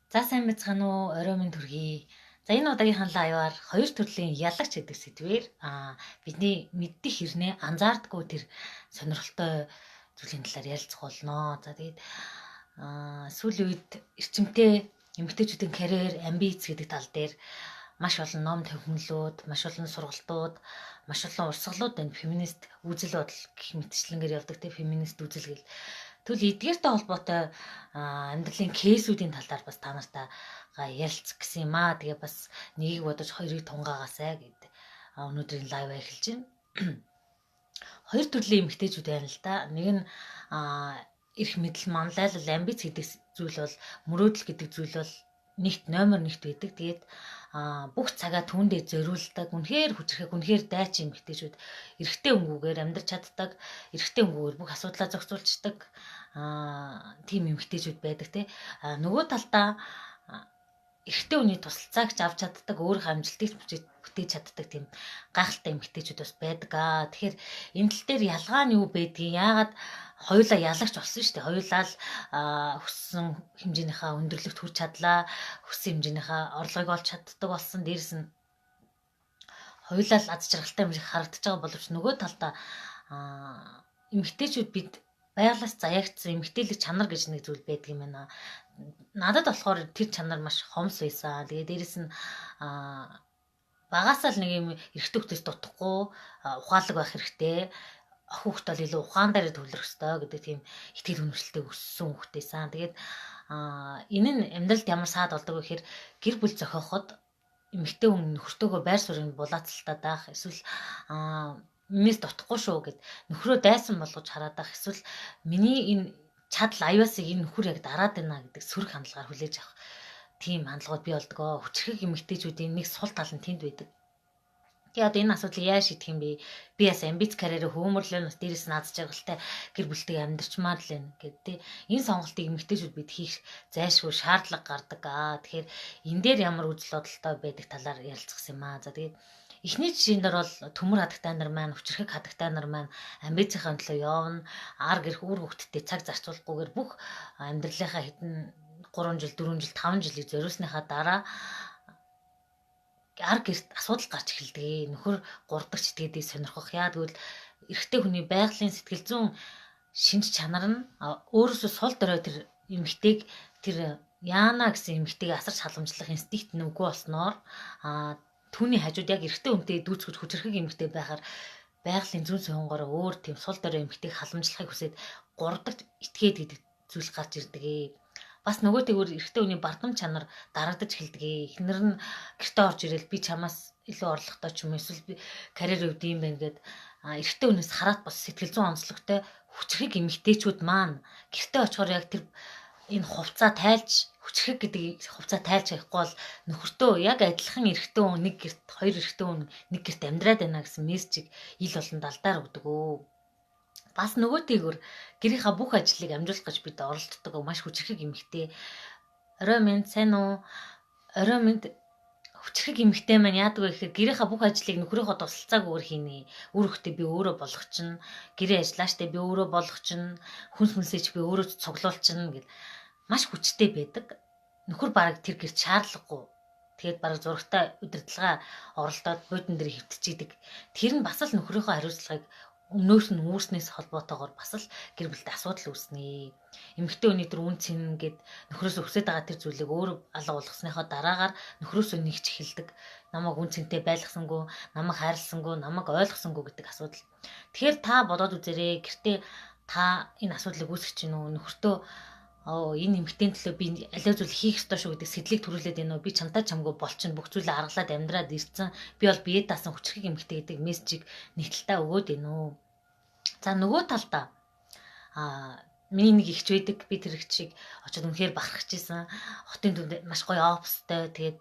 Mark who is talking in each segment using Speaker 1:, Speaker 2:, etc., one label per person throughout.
Speaker 1: За сайн байцгаана уу? Орой минь төргий. За энэ удаагийнхаа live аар хоёр төрлийн ялагч гэдэг сэдвээр бидний мэддэх хэрнээ анзаардаггүй тэр сонирхолтой зүйлийн талаар ярилцах болно. За тэгээд сүүлийн үед эрчимтэй эмэгтэйчүүдийн карьер, амбиц гэдэг тал дээр маш олон ном товхимлууд, маш олон сургалтууд, маш олон урсгалууд байна. Феминист үзэл бодол гэх мэтчлэнгээр явдаг те, феминист үзэл гэл. Тэгвэл эдгээртэй холбоотой амьдралын case үүдийн талаар бас та нартай ярилцах гэсэн юм аа. Тэгээ бас нэгийг бодож хоёрыг тунгаагаасай гэд өнөөдрийн live эхэлж байна. Хоёр төрлийн эмэгтэйчүүд байна л да. Нэг нь эрх мэдэл, манлайлал, амбиц гэдэг зүйл бол, мөрөөдөл гэдэг зүйл бол нэгт номер нэгт байдаг. Тэгээд бүх цагаа түүндээ зориулдаг. Үнэхээр хүчирхэг, үнэхээр дайчин эмэгтэйчүүд эрэгтэй өнгүүгээр амьдарч чаддаг, эрэгтэй өнгүүгээр бүх асуудлаа зохицуулцдаг тийм эмэгтэйчүүд байдаг те. Нөгөө талдаа эрэгтэй хүний тусалцааг ч авч чаддаг, өөрийнхөө амжилтыг бүтээж чаддаг тийм гайхалтай эмэгтэйчүүд бас байдаг аа. Тэгэхээр энэ тал дээр ялгаа нь юу байдгийг, яагаад хоёулаа ялагч болсон шүү дээ. Хоёулаа л хүссэн хэмжээнийхээ өндөрлөгт хүрч чадлаа, хүссэн хэмжээнийхээ орлогыг олж чаддаг болсон. Дээрээс нь хоёулаа л аз жаргалтай юм шиг харагдаж байгаа боловч нөгөө талдаа эмэгтэйчүүд бид байгалаас заяагдсан эмэгтэйлэг чанар гэж нэг зүйл байдаг юм байна. Надад болохоор тэр чанар маш хомс байсан. Тэгээ дээрэс нь багасаа л нэг юм эрэгтэй хүүхдээс дутахгүй ухаалаг байх хэрэгтэй. Охин хүүхд бол илүү ухаан дээр төвлөрөх ёстой гэдэг тийм итгэл үнэмшилтэй өссөн хүүхдээсэн. Тэгээд энэ нь амьдралд ямар саад болдог вэ гэхээр гэр бүл зохиоход эмэгтэй хүн нөхөртөөгөө байр суурийг булаацалтаад байх, эсвэл минээс дутахгүй шүү гэд нөхрөө дайсан болгож хараад байх, эсвэл миний энэ чадал аюулсыг энэ нөхөр яг дараад байна гэдэг сөрөг хандлагаар хүлээж авах тийм хандлагууд бий болдгоо. Хүчрхэг эмэгтэйчүүдийн нэг сул тал нь тэнд байдаг. Тэгээ одоо энэ асуудлыг яаж шийдэх юм бэ? Би бас амбиц карьерээ хөөмөрлөө, бас дээрэс нь аз жаргалтай гэр бүлтэйг амьдарчмаар л байна гэдэг те. Энэ сонголтыг эмэгтэйчүүд бид хийх зайлшгүй шаардлага гардаг. Тэгэхээр энэ дээр ямар үзэл бодолтой байдаг талаар ярилцах юм аа. За тэгээд эхний жишээн дээр бол төмөр хадагтай нар маань, хүчрхэг хадагтай нар маань амбицийнхаа төлөө явна. Ар гэрх үр хөвгтдээ цаг зарцуулахгүйгээр бүх амьдралынхаа хэдэн 3 жил, 4 жил, 5 жилийг зориулсныхаа дараа ар гэрт асуудал гарч эхэлдэг. Нөхөр гурдагч итгээдийг сонирхох. Яа тэгвэл эрэгтэй хүний байгалийн сэтгэл зүйн шинж чанар нь өөрөөсөө сул дорой тэр эмэгтэйг, тэр яана гэсэн эмэгтэйг асарч халамжлах инстинкт нь үгүй болсноор түүний хажууд яг эрэгтэй хүнтэй дүүцгэж хүчрхэг эмэгтэй байхаар байгалийн зүйн сонгороо өөр тийм сул дорой эмэгтэйг халамжлахыг хүсээд гурдагч итгээд гэдэг зүйл гарч ирдэг. Бас нөгөө тэгвэр эрэгтэй хүний бардам чанар дарагдаж эхэлдэг. Эхнэр нь гэртээ орж ирэл би чамаас илүү орлоготой ч юм уу, эсвэл би карьер өвд юм байна гэд эрэгтэй хүнээс хараат бас сэтгэл зүйн онцлогтой хүчрхэг эмэгтэйчүүд маань гэртээ очихоор яг тэр энэ хувцаа тайлж, хүчрхэг гэдэг хувцаа тайлж явахгүй бол нөхөртөө яг адилхан эрэгтэй хүн нэг гэрт, хоёр эрэгтэй хүн нэг гэрт амьдраад байна гэсэн мессежийг ил болон далдаар өгдөг өө. Бас нөгөө тэгвэр гэрийнхаа бүх ажлыг амжуулах гэж бид оролддог маш хүчрхэг эмэгтэй. Орой минь сайн уу? Орой минь. Хүчрхэг эмэгтэй маань яадаг вэ гэхээр гэрийнхаа бүх ажлыг нөхрийнхөө тусалцаагүйгээр хийнэ. Үр хөвгтөө би өөрөө болгочихно. Гэрээ ажиллаа штэ, би өөрөө болгочихно. Хүнс мүнсээ ч би өөрөө цуглуулчихна гэл маш хүчтэй байдаг. Нөхөр бараг тэр гэрт шаардлагагүй. Тэгээд бараг зурагтай удирдлага оролдоод буудан дээр хэвтчихийдэг. Тэр нь бас л нөхрийнхөө хариуцлагыг өмнөөс нь үүснээс холбоотойгоор бас л гэр бүлд асуудал үүснэ. Эмэгтэй хүний тэр үн цэн гэд нөхрөөс өсөд байгаа тэр зүйлийг өөрөө алга болгосныхоо дараагаар нөхрөөсөө нэгч эхэлдэг. Намайг үн цэнтэй байлгасангүй, намайг хайрласангүй, намайг ойлгосонгүй гэдэг асуудал. Тэгэхээр та бодоод үзээрэй. Гэртээ та энэ асуудлыг үүсгэж гин үү? Нөхөртөө оо энэ эмэгтэйн төлөө би аливаа зүйл хийх ёстой шүү гэдэг сэтлийг төрүүлээд байна уу? Би чамтай чамгүй болчихно, бүх зүйлээ аргалаад амьдраад ирсэн. Би бол бие даасан хүчрхэг эмэгтэй гэдэг мессежийг нэг талдаа өгөөд байна уу? За нөгөө талдаа миний нэг эгч байдаг. Би тэр эгчийг очиод үнэхээр бахархаж исэн. Хотын төвд маш гоё офистай. Тэгээд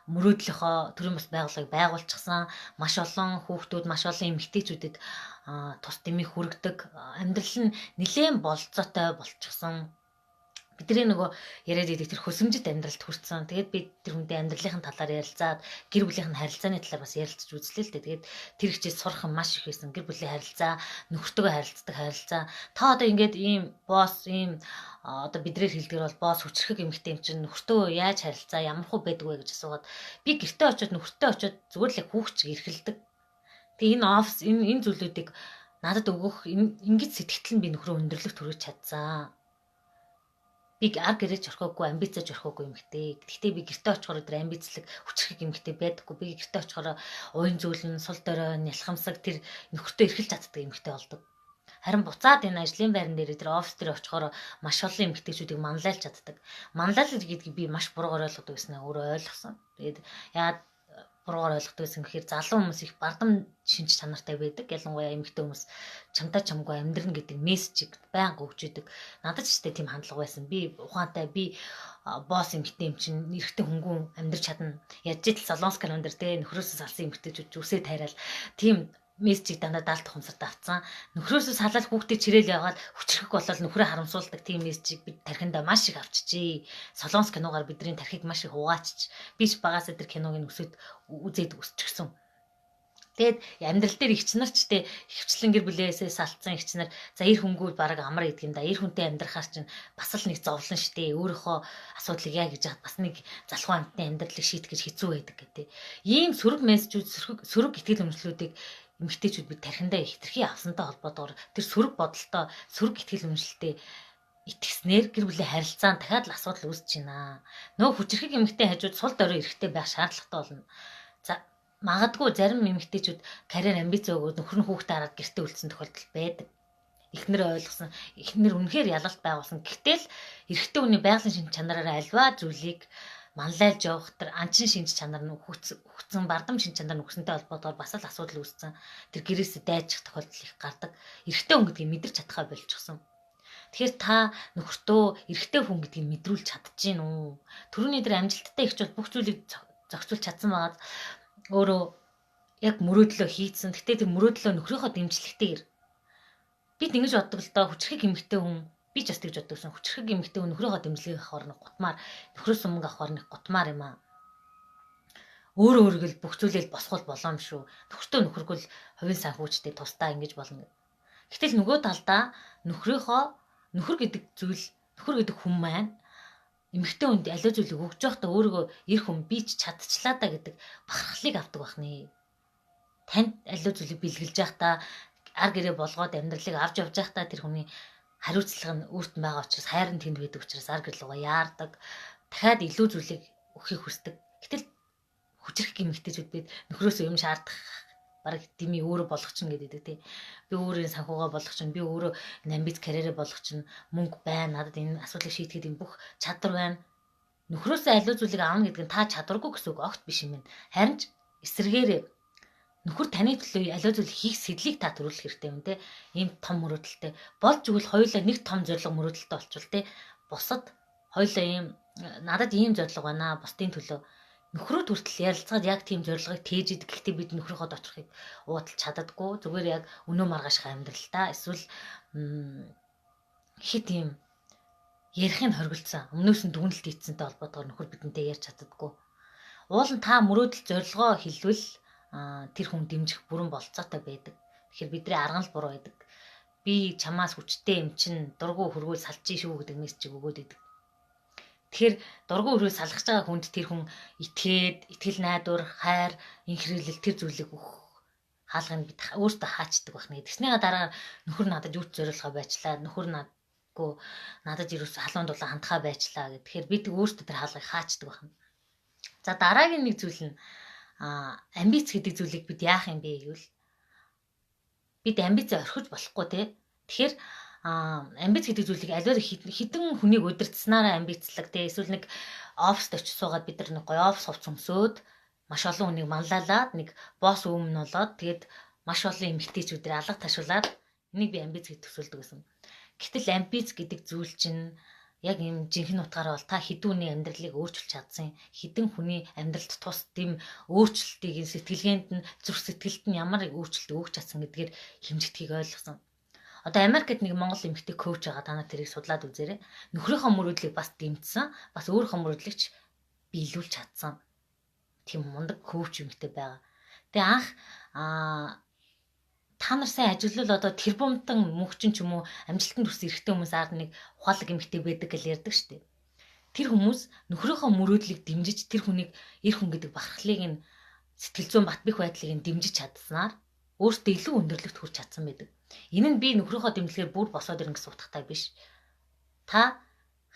Speaker 1: мөрөөдлийнхөө төрийн бас байгууллагыг байгуулчихсан. Маш олон хүүхдүүд, маш олон эмэгтэйчүүдэд тус дэмий хүргэдэг. Амьдрал нь нэлээд болцоотой болчихсон. Бидний нөгөө яриад идэг тэр хөсөмжит амьдралд хүрсэн. Тэгээд би тэр хүнтэй амьдралын талаар ярилцаад, гэр бүлийнх нь харилцааны талаар бас ярилцж үзлээ л дээ. Тэгээд тэр хичээл сурах юм маш их байсан. Гэр бүлийн харилцаа, нөхөртөөгөө харилцдаг харилцаа. Та одоо ингээд ийм босс, ийм одоо бидрээр хэлдгэр бол босс хүчрхэг эмэгтэй юм чинь нөхөртөө яаж харилцаа, ямар хуу байдаг вэ гэж асуугаад би гэртээ очиод нөхөртөө очиод зүгээр л хүүхч эрхэлдэг. Тэгээ энэ офс энэ зүйлүүдийг надад өгөх ингэж сэтгэл нь би нөхрөө өндөрлөх төрөж чадсан. Би ар гэрээч орхиогүй, амбицаач орхиогүй эмэгтэй. Гэхдээ би гэртээ очихоор тэр амбицлаг хүчрхэг эмэгтэй байдаггүй. Би гэртээ очихоор уян зүйлэн, сул дорой, нялхамсаг тэр нөхөртөө эрхэлж чаддаг эмэгтэй болдог. Харин буцаад энэ ажлын байран дээр тэр офис дээр очихоор маш олон эмэгтэйчүүдийг манлайлж чаддаг. Манлайлал гэдгийг би маш буруугаар ойлгодог гэсэн өөрөө ойлгосон. Тэгээд яагаад буруугаар ойлгодог гэсэн гэхээр залуу хүмүүс их бардам шинж чанартай байдаг. Ялангуяа эмэгтэй хүмүүс чамтай чамгүй амьдрна гэдэг мессежийг байнга өгч идэг. Надад ч тийм хандлага байсан. Би ухаантай, би босс эмэгтэй юм чинь эрэгтэй хөнгөн амьдрч чадна. Ядж итл солонгос кинон дэр те нөхрөөсөө салсан эмэгтэйчүүд үсээ тайраал тийм мессежийг дандаа даалт ухамсарт авцсан. Нөхрөөсөө салаад хүүхдээ чирээл яваад хүчрэх болол нөхрөө харамсуулдаг тийм мессежийг бид тархиндаа маш их авчижээ. Солонгос киногаар бидний тархийг маш их угаачч. Би ч багасаа тэр киног нь өсөд үзээд өсчихсөн. Тэгээд амьдрал дээр эгч нар ч те хөвчлэн гэр бүлээсээ салцсан эгч нар за эр хөнгүүд бараг амар идэх юм да. Эр хүнтэй амьдрахаар чинь бас л нэг зовлон штэ. Өөрийнхөө асуудлыг яа гэж яхад бас нэг залхуу амтны амьдралыг шийдэх гэж хэцүү байдаг гэдэг. Ийм сөрөг мессежүүд, сөрөг итгэл үнэмшлүүдийг эмэгтэйчүүд бид тархиндаа хэтэрхий авсантай холбоотойгоор тэр сөрөг бодолтой, сөрөг итгэл үнэмшилтэй итгэснээр гэр бүлийн харилцаанд дахиад л асуудал үүсэж байна. Нөгөө хүчирхэг эмэгтэй хажууд сул дорой эрэгтэй байх шаардлагатай болно. За магадгүй зарим эмэгтэйчүүд карьер амбиц өгөөд нөхөр нь хүүхдээ хараад гэртээ үлдсэн тохиолдол байдаг. Эхнэр ойлгосон, эхнэр үнэхээр ялалт байгуулсан. Гэхдээ л эрэгтэй хүний байгалийн шинж чанараараа альва зүйлийг манлайлж явах тэр анчин шинж чанар нь өгцөн, бардам шинж чанар нь өгсөнтэй холбоотойгоор бас л асуудал үүссэн. Тэр гэрээсээ дайчих тохиолдол их гардаг. Эрэгтэй хүн гэдгийг мэдэрч чадхаа болчихсон. Тэгэхээр та нөхөртөө эрэгтэй хүн гэдгийг мэдрүүлж чадчихээн үү? Төрөний дээр амжилттай ихч бол бүх зүйлийг зохицуулж чадсан байгаад өөрөө яг мөрөөдлөө хийцэн. Гэтэ тэр мөрөөдлөө нөхрийнхөө дэмжлэгтэйгэр бид ингэж боддог л доо хүчрхэг эмэгтэй хүн би ч бас тэгж боддог. Хүчрхэг эмэгтэй хүн нөхрийнхөө дэмжлэгийг авахар нэг гутмаар, нөхрөөс мөнгө авахар нэг гутмаар юм аа. Өөрөө өөргөл бүх зүйлээ босгол болоо юм шүү. Нөхөртөө нөхөргөл хувийн санхүүжтэй тусдаа ингэж болно. Гэтэл нөгөө талдаа нөхрийнхөө нөхөр гэдэг зүйл, нөхөр гэдэг хүн маань эмэгтэй хүнд аливаа зүйлийг өгж явахдаа өөрийгөө эр хүн би ч чадчихлаа да гэдэг бахархлыг авдаг бахны. Танд аливаа зүйлийг бэлгэлж явахдаа ар гэрээ болгоод амьдралыг авч явж байхдаа тэр хүний хариуцлага нь өөрт нь байгаа учраас хайр нь тэнд байдаг учраас ар гэр рүүгээ яардаг. Дахиад илүү зүйлийг өгөхийг хүсдэг. Гэтэл хүчрэх эмэгтэйчүүд бид нөхрөөсөө юм шаардах бараг дими өөрөө болгочихно гэдэг тий. Би өөрөө санхугаа болгочихно, би өөрөө амбиц карьерээ болгочихно, мөнгө байна, надад энэ асуудлыг шийдэхэд энэ бүх чадвар байна. Нөхрөөсөө аливаа зүйлийг авна гэдэг нь та чадваргүй гэсэн үг огт биш юм байна. Харин ч эсрэгээрээ нөхөр таны төлөө аливаа зүйл хийх сэдлийг та төрүүлэх хэрэгтэй юм те. Ийм том мөрөөдөлтэй. Болж игэл хоёулаа нэг том зорилго мөрөөдөлтэй болчвол те. Бусад хоёулаа ийм надад ийм зорилго байна. Бусдын төлөө нөхрөө хүртэл ярилцгаад яг тийм зорилгыг тээж идэг. Гэхдээ бид нөхрийнхөө доторхыг уудалж чаддаггүй. Зүгээр яг өнөө маргаашх амьдрал та эсвэл хит ийм ярихыг хоригдсан. Өмнөөс нь дүгнэлт хийцэнтэй холбоотойгоор нөхөр бидэнтэй ярьж чаддаггүй. Уул нь та мөрөөдөл зорилгоо хэлвэл тэр хүн дэмжих бүрэн болцоотой байдаг. Тэгэхээр бидний арга нь л буруу байдаг. Би чамаас хүчтэй юм чин дургу хөргөөл салж шүү гэдэг мессежийг өгөөд идэг. Тэгэхээр дургу хөргөөл салгаж байгаа хүнд тэр хүн итгээд, итгэл найдвар, хайр, инхрийлэл тэр зүйлийг өгөх хаалгыг бид өөртөө хаачдаг байх нэ. Тэгснийхаа дараа нөхөр надад юу ч зориулгаа байчлаа. Нөхөр надгүй надад ерөөс халуун дулаан хандхаа байчлаа гэх. Тэгэхээр бид өөртөө тэр хаалгыг хаачдаг байна. За дараагийн нэг зүйл нь амбиц гэдэг зүйлийг бид яах юм бэ гэвэл бид амбицаа орхиж болохгүй те. Тэгэхээр амбиц гэдэг зүйлийг аливаар хідэн хүнийг удирдсанараа амбицлаг те. Эсвэл нэг оффист очиж суугаад бид нар нэг гоё офис хувц өмсөөд маш олон хүнийг манлайлаад нэг босс өмнө болоод тэгээд маш олон эмэгтэйчүүдээр алга ташуулаад энийг би амбиц гэж төсөөлдөг гэсэн. Гэтэл амбиц гэдэг зүйл чинь яг ийм жинхэнэ утгаараа бол та хэдэн хүний амьдралыг өөрчилж чадсан, хэдэн хүний амьдралд тус дэм өөрчлөлтийг сэтгэлгээнд нь зүрх сэтгэлд нь ямар өөрчлөлт өгч чадсан гэдгээр хэмжигдэхийг ойлгосон. Одоо Америкт нэг Монгол эмэгтэй коуч байгаа, та нар тэрийг судлаад үзээрэй. Нөхрийнхөө мөрөөдлийг бас дэмжсэн, бас өөрийнхөө мөрөөдлийг ч биелүүлж чадсан. Тийм мундаг коуч эмэгтэй байгаа. Тэгээ анх та нар сайн ажиглал одоо тэрбумтан мөнхчин ч юм уу амжилтанд хүрсэн эрэгтэй хүмүүс аар нэг ухаалаг эмэгтэй байдаг гэж ярьдаг шүү дээ. Тэр хүмүүс нөхрийнхөө мөрөөдлийг дэмжиж, тэр хүнийг эр хүн гэдэг бахархлыг нь, сэтгэл зүйн бат бэх байдлыг нь дэмжиж чадсанаар өөртөө илүү өндөрлөгт хүрч чадсан байдаг. Энэ нь би нөхрийнхөө дэмжлэгээр бүр босоод ирнэ гэсэн утгатай биш. Та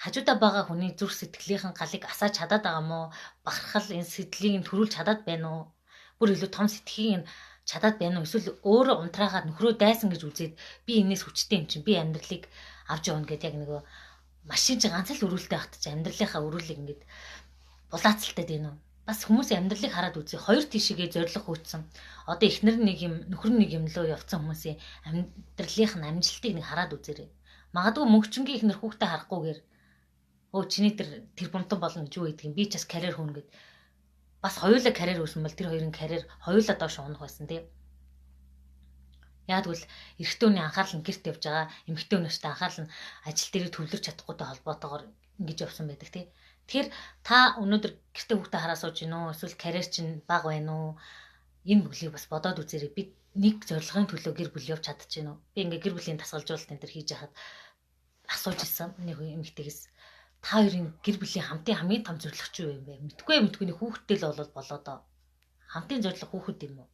Speaker 1: хажуудаа байгаа хүний зүрх сэтгэлийнхэн галыг асааж чадаад байгаа мó? Бахархал энэ сэтгэлийг нь төрүүлж чадаад байна уу? Бүр илүү том сэтгэхийг нь чадаад байна уу? Эсвэл өөрөө унтраагаад нөхрөө дайсан гэж үзээд би энэс хүчтэй юм чинь би амьдралыг авч явна гэдээ яг нөгөө машин чи ганц л өрүүлтэй байхад чи амьдралынхаа өрүүлийг ингээд булаацалтай дээ нүү. Бас хүмүүсийн амьдралыг хараад үзье. Хоёр тишээгээ зориг хөөцсөн. Одоо эхнэр нэг юм, нөхөр нэг юм лөө явцсан хүмүүсийн амьдралынх нь амжилтыг нэг хараад үзээрэй. Магадгүй мөнгөчнгийн эхнэр хүүхдээ харахгүйгээр өө чиний тэр тэрбумтан болно гэж юу гэдэг юм. Би ч бас карьер хүн гэд. Бас хоёулаа карьер үүсэн бол тэр хоёрын карьер хоёулаа доош унах байсан тий. Яг тэгвэл эрэгтэй хүний анхаарал нь гэрт явж байгаа, эмэгтэй хүний анхаарал нь ажил дээр төвлөрч чадахгүйтэй холбоотойгоор ингэж явсан байдаг тий. Тэгэхээр та өнөөдөр гэртээ хүүхдээ хараа сууж гин үү? Эсвэл карьер чинь бага байна уу? Энэ бүглийг бас бодоод үзээрэй. Бид нэг зорилгын төлөө гэр бүл явж чадчих гин үү? Би ингээ гэр бүлийн дасгалжуулалт энэ төр хийж яхад асууж исэн нэг эмэгтэйгээс та хоёрын гэр бүлийн хамтын хамгийн том зорилго чи юу юм бэ? Мэдгүй нэг хүүхэдтэй л болол болоо доо. Хамтын зорилго хүүхэд юм уу?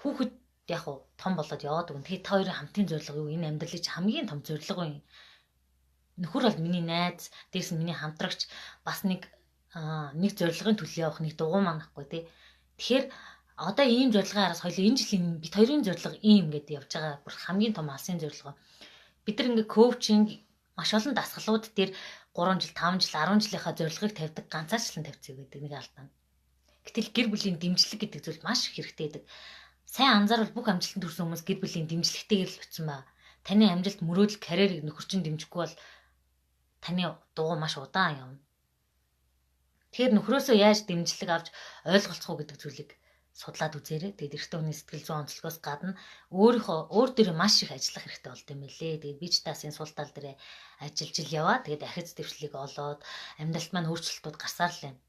Speaker 1: Хүүхэд яг уу том болоод яваад өгнө. Тэгэхээр та хоёрын хамтын зорилго юу? Энэ амьдралын чи хамгийн том зорилго юу? Нөхөр бол миний найз, дээрс нь миний хамтрагч, бас нэг нэг зорилгын төлөө явах нэг дугуй маань ахгүй тий. Тэгэхээр одоо ийм зорилгын араас хоёул энэ жилийн бит хоёрын зорилго ийм гэдээ явж байгаа. Бүр хамгийн том алсын зорилго. Бид нар ингээ коучинг маш олон дасгалууд дээр 3 жил, 5 жил, 10 жилийнхаа зорилгыг тавьдаг, ганцаарчлан тавьцыг гэдэг нэг алдаа. Гэтэл гэр бүлийн дэмжлэг гэдэг зүйл маш их хэрэгтэй байдаг. Сайн анзаарвал бүх амжилтанд хүрсэн хүмүүс гэр бүлийн дэмжлэгтэйгээр л очсон ба. Таны амжилт, мөрөөдөл, карьерийг нөхөр чинь дэмжихгүй бол таны дугуй маш удаан явна. Тэгэхээр нөхрөөсөө яаж дэмжлэг авч ойлголцох уу гэдэг зүйлийг судлаад үзээрэй. Тэгээд эрэгтэй хүний сэтгэл зүйн онцлогоос гадна өөрийнхөө өөр дээрээ маш их ажиллах хэрэгтэй болд юм билээ. Тэгээд би ч тас энэ сул тал дээрээ ажиллаж ил яваа. Тэгээд ахиц дэвшлиг олоод амьдралд маань өөрчлөлтүүд гарсаар л байна.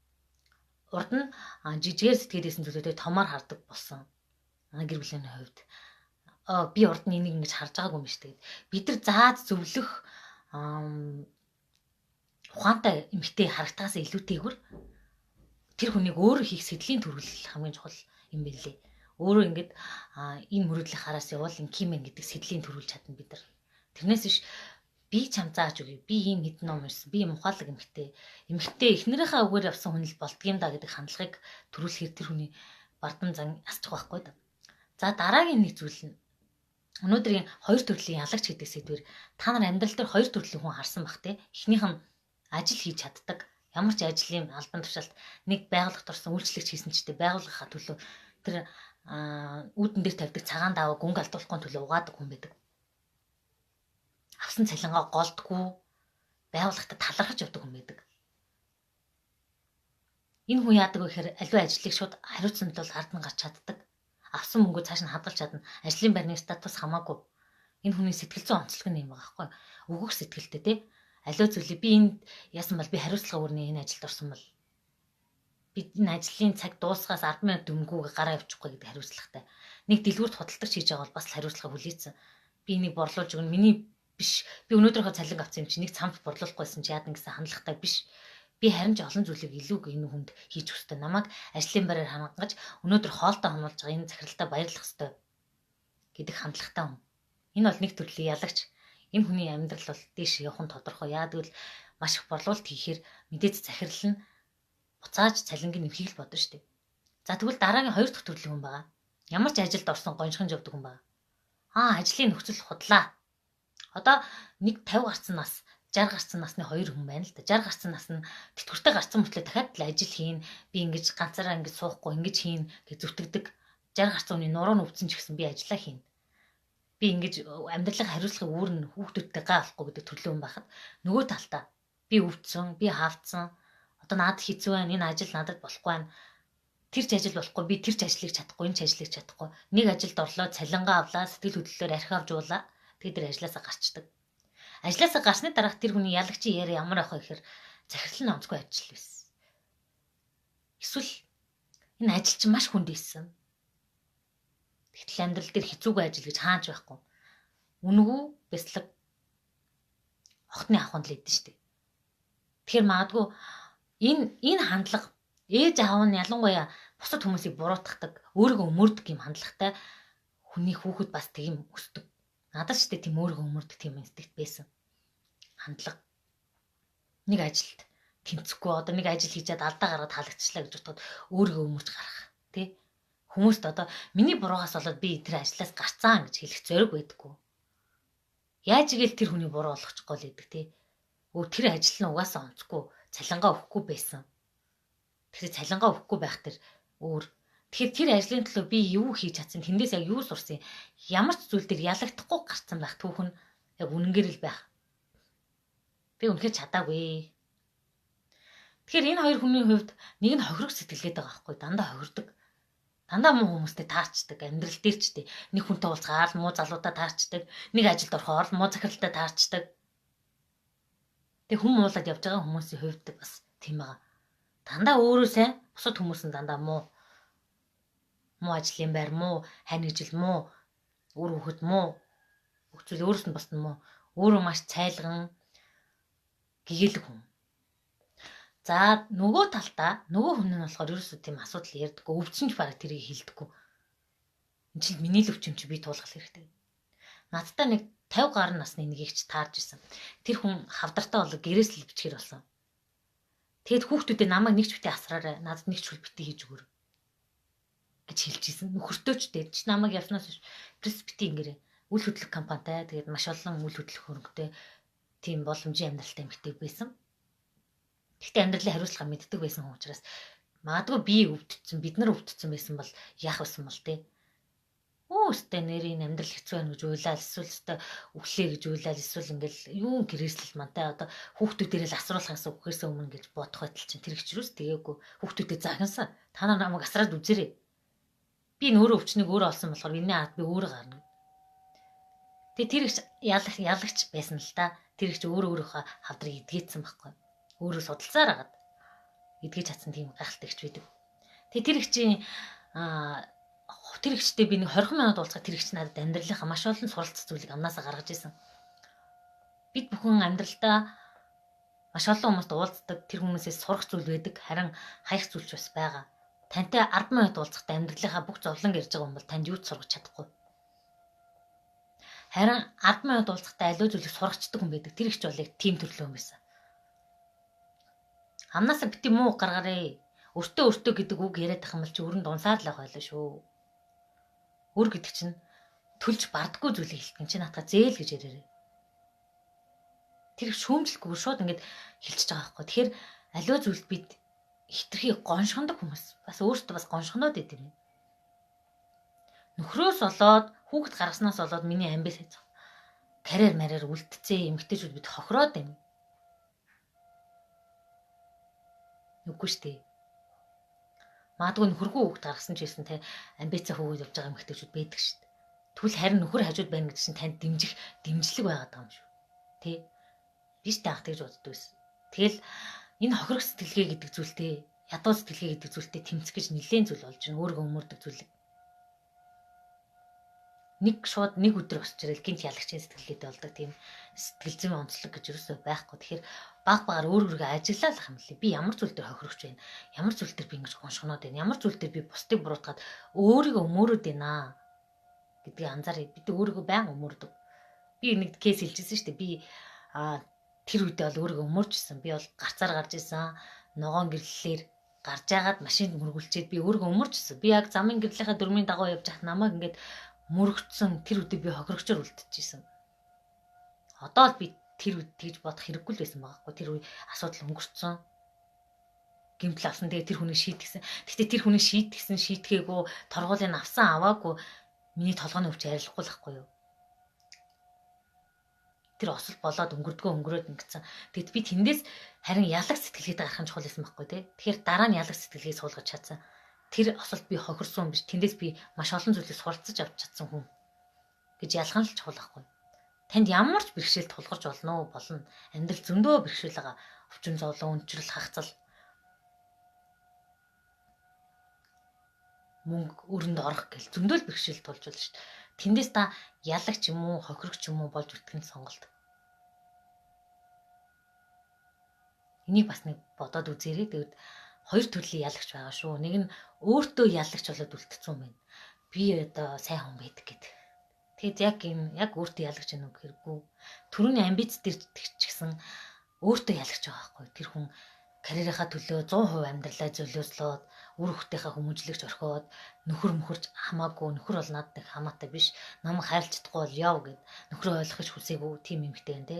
Speaker 1: Урд нь жижигээр сэтгэлээсэн зүйлүүдээ томоор хардаг болсон. Гэр бүлийн хувьд би урд нь энийг ингэж харж байгаагүй юм биш. Тэгээд бид нар зааж зөвлөх ухаантай эмэгтэй харагдахаас илүүтэйгүр тэр хүнийг өөрөө хийх сэдлийн төрөл хамгийн чухал юм билээ. Өөрөө ингээд энэ мөрөөдлийг хараас явбал инкимэн гэдэг сэдлийн төрүүлж чадна бид нар. Тэрнээс биш би чам зааж өгье. Би ийм хэдэн ном уншсан. Би ийм ухаалаг эмэгтэй. Эмэгтэй эхнэрийнхээ үгээр явсан хүн л болдгийм да гэдэг хандлагыг төрүүлэхээр тэр хүний бардам зан асчих байхгүй да. За дараагийн нэг зүйл нь өнөөдрийн хоёр төрлийн ялагч гэдэг сэдвэр та нар амьдрал дээр хоёр төрлийн хүн харсан бах те. Эхнийх нь ажил хийж чаддаг. Ямар ч ажлын албан тушаалт нэг байгууллагт орсон үйлчлэгч хийсэн ч гэдэг байгууллагынхаа төлөө тэр үүдэн дээр тавьдаг цагаан даваа гүнг алдуулахгүй төлөө угаадаг хүн байдаг. Авсан цалингаа голдгүй байгууллагатаа талархаж явдаг хүн байдаг. Энэ хүн яадаг вэ гэхээр аливаа ажлыг шууд хариуцсан тул ард нь гарч чаддаг. Авсан мөнгөө цааш нь хадгалж чадна. Ажлын байрны статус хамаагүй. Энэ хүний сэтгэл зүйн онцлог нь юм байгаа байхгүй. Өгөх сэтгэлтэй тий. Аливаа зүйлийг би энд яасан бол би хариуцлага өрнө энэ ажилд орсон бол би энэ ажлын цаг дуусгаас 10 минут өмнөгөө гараа явчихгүй гэдэг хариуцлагатай. Нэг дэлгүүрт худалдагч хийж байгаа бол бас хариуцлага хүлээсэн. Би энийг борлуулж өгнө. Миний биш. Би өнөөдрийнхөө цалин авсан юм чи нэг цамц борлуулахгүйсэн чи яадан гэсэн хандлагатай биш. Би харин ч олон зүйлийг илүү энэ хүнд хийж өгөх ёстой. Намайг ажлын байраар хангаж өнөөдөр хоолтой хонуулж байгаа энэ захиралдаа баярлах ёстой гэдэг хандлагатай хүн. Энэ бол нэг төрлийн ялагч. Энэ хүний амьдрал бол дээш явах нь тодорхой. Яа гэвэл маш их борлуулалт хийхээр мэдээж захирал нь буцааж цалинг нэмхийг л бодно шүү дээ. За тэгвэл дараагийн хоёр дахь төрлийн хүн байгаа. Ямар ч ажилд орсон гоншхон явдаг хүн байгаа. Ажлын нөхцөл худлаа. Одоо нэг 50 гарцсан нас, 60 гарцсан насны хоёр хүн байна л да. 60 гарцсан нас нь тэтгэвртэй гарцсан мөртлөө дахиад л ажил хийн. Би ингэж ганцаараа ингэж суухгүй ингэж хийн гэж зүтгэдэг. 60 гарцсан хүний нуруу нь өвдсөн ч гэсэн би ажиллаа хийн. Би ингэж амьдралын хариуцлагыг үүрнэ, хүүхдүүдтэй гаа болохгүй гэдэг төрлийн хүн байхад нөгөө талдаа би өвдсөн, би хаавцсан. Одоо надад хэцүү байна. Энэ ажил надад болохгүй байна. Тэр ч ажил болохгүй, би тэр ч ажлыг чадахгүй, энэ ч ажлыг чадахгүй. Нэг ажилд орлоо, цалингаа авлаа, сэтгэл хөдлөлөөр архи авч уулаа. Тэгээд тэр ажлаасаа гарчдаг. Ажлаасаа гарсны дараах тэр хүний ялагчийн яриа ямар байх вэ гэхээр захирал нь онцгой ажил байсан. Эсвэл энэ ажил чинь маш хүнд байсан. Тэгтэл амьдрал дээр хэцүүгүй ажил гэж хаач байхгүй. Үнэгүй бяцлаг охтны авахнд л идэв штэ. Тэгэхээр магадгүй энэ хандлага ээж аав нь ялангуяа бусад хүмүүсийг буруутгадаг, өөрийгөө өмөрдөг юм хандлагатай хүний хүүхэд бас тийм өсдөг. Надад ч тийм өөрийгөө өмөрдөг тийм инстинкт байсан. Хандлага. Нэг ажилд тэмцэхгүй одоо нэг ажил хийчихэд алдаа гаргаад халагдчихлаа гэж бодоход өөрийгөө өмөрч гарах тий. Хүмүүст одоо миний буруугаас болоод би тэр ажлаас гарцсан гэж хэлэх зориг байдаггүй. Яаж игээл тэр хүний буруу болгочихгоо л гэдэг тий. Өө тэр ажил нь угаасаа онцгүй, цалингаа өгөхгүй байсан. Тэгэхээр цалингаа өгөхгүй байх тэр өөр. Тэгэхээр тэр ажлын төлөө би юу хийж чадсан, тэндээс яг юу сурсан, ямар ч зүйл дээр ялагдахгүй гарцсан байх түүх нь яг үнэнгээр л байх. Би үнэхээр чадаагүй. Тэгэхээр энэ хоёр хүний хувьд нэг нь хохирох сэтгэлгээд байгаа байхгүй, дандаа хохирдог. Дандаа муу хүмүүстэй таарчдаг, амьдрал дээр ч тий. Нэг хүнтэй уулзгаар л муу залуудаа таарчдаг, нэг ажилд орохоор л муу захиралтай таарчдаг. Тэг хүм муулаад явж байгаа хүмүүсийн хувьд бас тийм байгаа. Дандаа өөрөө сайн, бусад хүмүүс нь дандаа муу. Муу ажлын байр, муу хань ижил, муу үр хүүхэд, муу бүх зүйл өөрөөс нь босно муу. Өөрөө маш цайлган гэгээлэг хүн. За нөгөө талдаа нөгөө хүн нь болохоор ерөөсөө тийм асуудал ярьдаггүй, өвчин ч бараг тэрийг хэлдэггүй. Энд чинь миний л өвчин чи би туулгах хэрэгтэй. Надтай нэг 50 гаруй насны нэгийгч таарж исэн. Тэр хүн хавдартай болоо гэрээс л бичгээр болсон. Тэгэд хүүхдүүдээ намайг нэг ч битээ асраарай, надад нэг ч хүл битээ хийж өгөөрэй гэж хэлж исэн. Нөхөртөө ч дээ чи намайг явснаас пресс битээ ингэрээ. Үл хөдлөх компанитай тэгээд маш олон үл хөдлөх хөрөнгөтэй тийм боломжийн амьдралтай эмэгтэй байсан. Гэхдээ амьдралын хариуцлага мэддэг байсан хүн учраас магадгүй би өвдсөн, бид нар өвдсөн байсан бол яах байсан бол те. Өө өстэй нэрийн амьдрал хэцүү байна гэж уйлал, эсвэл өстэй өглөө гэж уйлал, эсвэл ингээл юун гэрээслэл мантай одоо хүүхдүүдээрээ л асруулахаас үхээсээ өмнө гэж бодох байтал чинь тэр хичрүүс тэгээгүй хүүхдүүдэд загнасан. Та нар намайг асраад үзээрэй. Би нөөрэ өвчнийг өөрөө олсон болохоор энэний ард би өөрөө гарна. Тэгээ тэр их ялагч байсан л та. Тэр их ч өөрөө өөрийнхөө хавдрыг эдгээцсэн байхгүй. Өөрөө судалсаар агаад эдгэж чадсан тийм гайхалтай ихч байдаг. Тэгээ тэр их чинь тэр ихчтэй би нэг 20 минут уулзахад тэр ихч надад амьдралынхаа маш олон суралцах зүйлийг амнаасаа гаргаж исэн. Бид бүхэн амьдралдаа маш олон хүмүүст уулздаг, тэр хүмүүсээс сурах зүйл байдаг, харин хаях зүйл ч бас байгаа. Тантай 10 минут уулзахдаа амьдралынхаа бүх зовлон ярьж байгаа юм бол танд юу ч сургаж чадахгүй. Харин 10 минут уулзахдаа аливаа зүйлийг сургачдаг хүн байдаг. Тэр ихч бол яг тийм төрлөө юм байсан. Амнаасаа бити муу гаргаарэ. Өртөө өртөө гэдэг үг яриад байх юм бол чи өрөнд унсаар л байх байлаа шүү. Өр гэдэг чинь төлж бардаггүй зүйлийг хэлдэг чинь наатаа зээл гэж яриарэ. Тэр шүүмжлэхгүй шууд ингэж хэлчихэж байгаа байхгүй. Тэгэхээр аливаа зүйлд бид хитрхи гоншгондог хүмүүс бас өөртөө бас гоншгоноод идэв юм. Нөхрөөс болоод хүүхэд гаргаснаас болоод миний амбис хайцгаа. Карьер марьер үлдцээ эмэгтэйчүүд бид хохироод байна. Үгүй шүү дээ. Магадгүй нөхөргүй хүүхэд гаргасан ч байсан те амбицаа хөөгөөд явж байгаа эмэгтэйчүүд байдаг шүү дээ. Тэгвэл харин нөхөр хажууд байна гэдэг чинь танд дэмжих дэмжлэг байгаад байгаа юм шүү. Тэ? Би ч таах тэгж боддог байсан. Тэгэл энэ хохирох сэтгэлгээ гэдэг зүйлтэй, ядуу сэтгэлгээ гэдэг зүйлтэй тэмцэх гэж нэлээд зүйл болж байна. Өөрийгөө өмөрдөг зүйл. Нэг шууд нэг өдөр босч ирэл гинт ялагчийн сэтгэлгээтэй болдог тийм сэтгэл зүйн онцлог гэж юусоо байхгүй. Тэгэхээр баг багаар өөр өөрийгөө ажиглах юм лээ. Би ямар зүйл дээр хохирогч байна? Ямар зүйл дээр би ингэж гоншгоноод байна? Ямар зүйл дээр би бусдыг буруутгаад өөрийгөө өмөрөөд байна гэдгийг анзааръя. Бид өөрийгөө байнга өмөрдөг. Би нэг кейс хэлжсэн шүү дээ. Би тэр үедээ бол өөрийгөө өмөрчсэн. Би бол гарцаар гарч исэн. Ногоон гэрлэлээр гарч агаад машинд мөргүүлчихэд би өөрийгөө өмөрчсэн. Би яг замын гэрлийнхаа дөрмийн дагуу явж байхад намайг ингээд мөрөгдсөн тэр үедээ би хохирогчор үлдчихсэн. Одоо л би тэр үед тэгж бодох хэрэггүй л байсан байгаа хгүй. Тэр үе асуудал өнгөрцөн. Гэмтэл авсан. Тэгээ тэр хүнийг шийтгсэн. Гэхдээ тэр хүнийг шийтгсэн, шийтгээгүй, торгуулийг авсан, аваагүй миний толгойн өвч арилахгүй л ахгүй юу. Тэр осол болоод өнгөрдгөө өнгөрөөд ингэсэн. Тэгэд би тэндээс харин ялаг сэтгэлгээтэй гарах нь чухал байсан байхгүй тий. Тэгэхээр дараа нь ялаг сэтгэлгээ суулгаж чадсан. Тэр осолд би хохирсон биш. Тэндээс би маш олон зүйлийг суралцаж авч чадсан хүн гэж ялах нь л чухал байхгүй. Танд ямар ч бэрхшээл тулгарч болно уу? Болно. Амьдрал зөндөө бэрхшээл байгаа. Өвчин зовлон, өнчрөл, хахацал. Мөнгө өрөнд орох гэл зөндөө л бэрхшээл тулж болно шүү дээ. Тэндээс та ялагч юм уу, хохирогч юм уу болж үлдэх нь сонголт. Энийг бас нэг бодоод үзээрэй. Тэгэд хоёр төрлийн ялагч байгаа шүү. Нэг нь өөртөө ялагч болоод үлдсэн юм байна. Би одоо сайн хүн байдаг гэд. Тэгэд яг энэ яг өөртөө ялагч юм уу гэхэргүй. Төрөний амбиц дээр ч гэсэн өөртөө ялагч байгаа байхгүй. Тэр хүн карьерийнхаа төлөө 100% амьдралаа золиослоод үр хүүхдийнхаа хүмүүжлэгч орхиод нөхөр мөхөрч хамаагүй, нөхөр бол надад нэг хамаатай биш, намайг хайрлаж чадахгүй бол яв гэд нөхрөө ойлгохыг хүсээгүй тийм эмэгтэй байна те.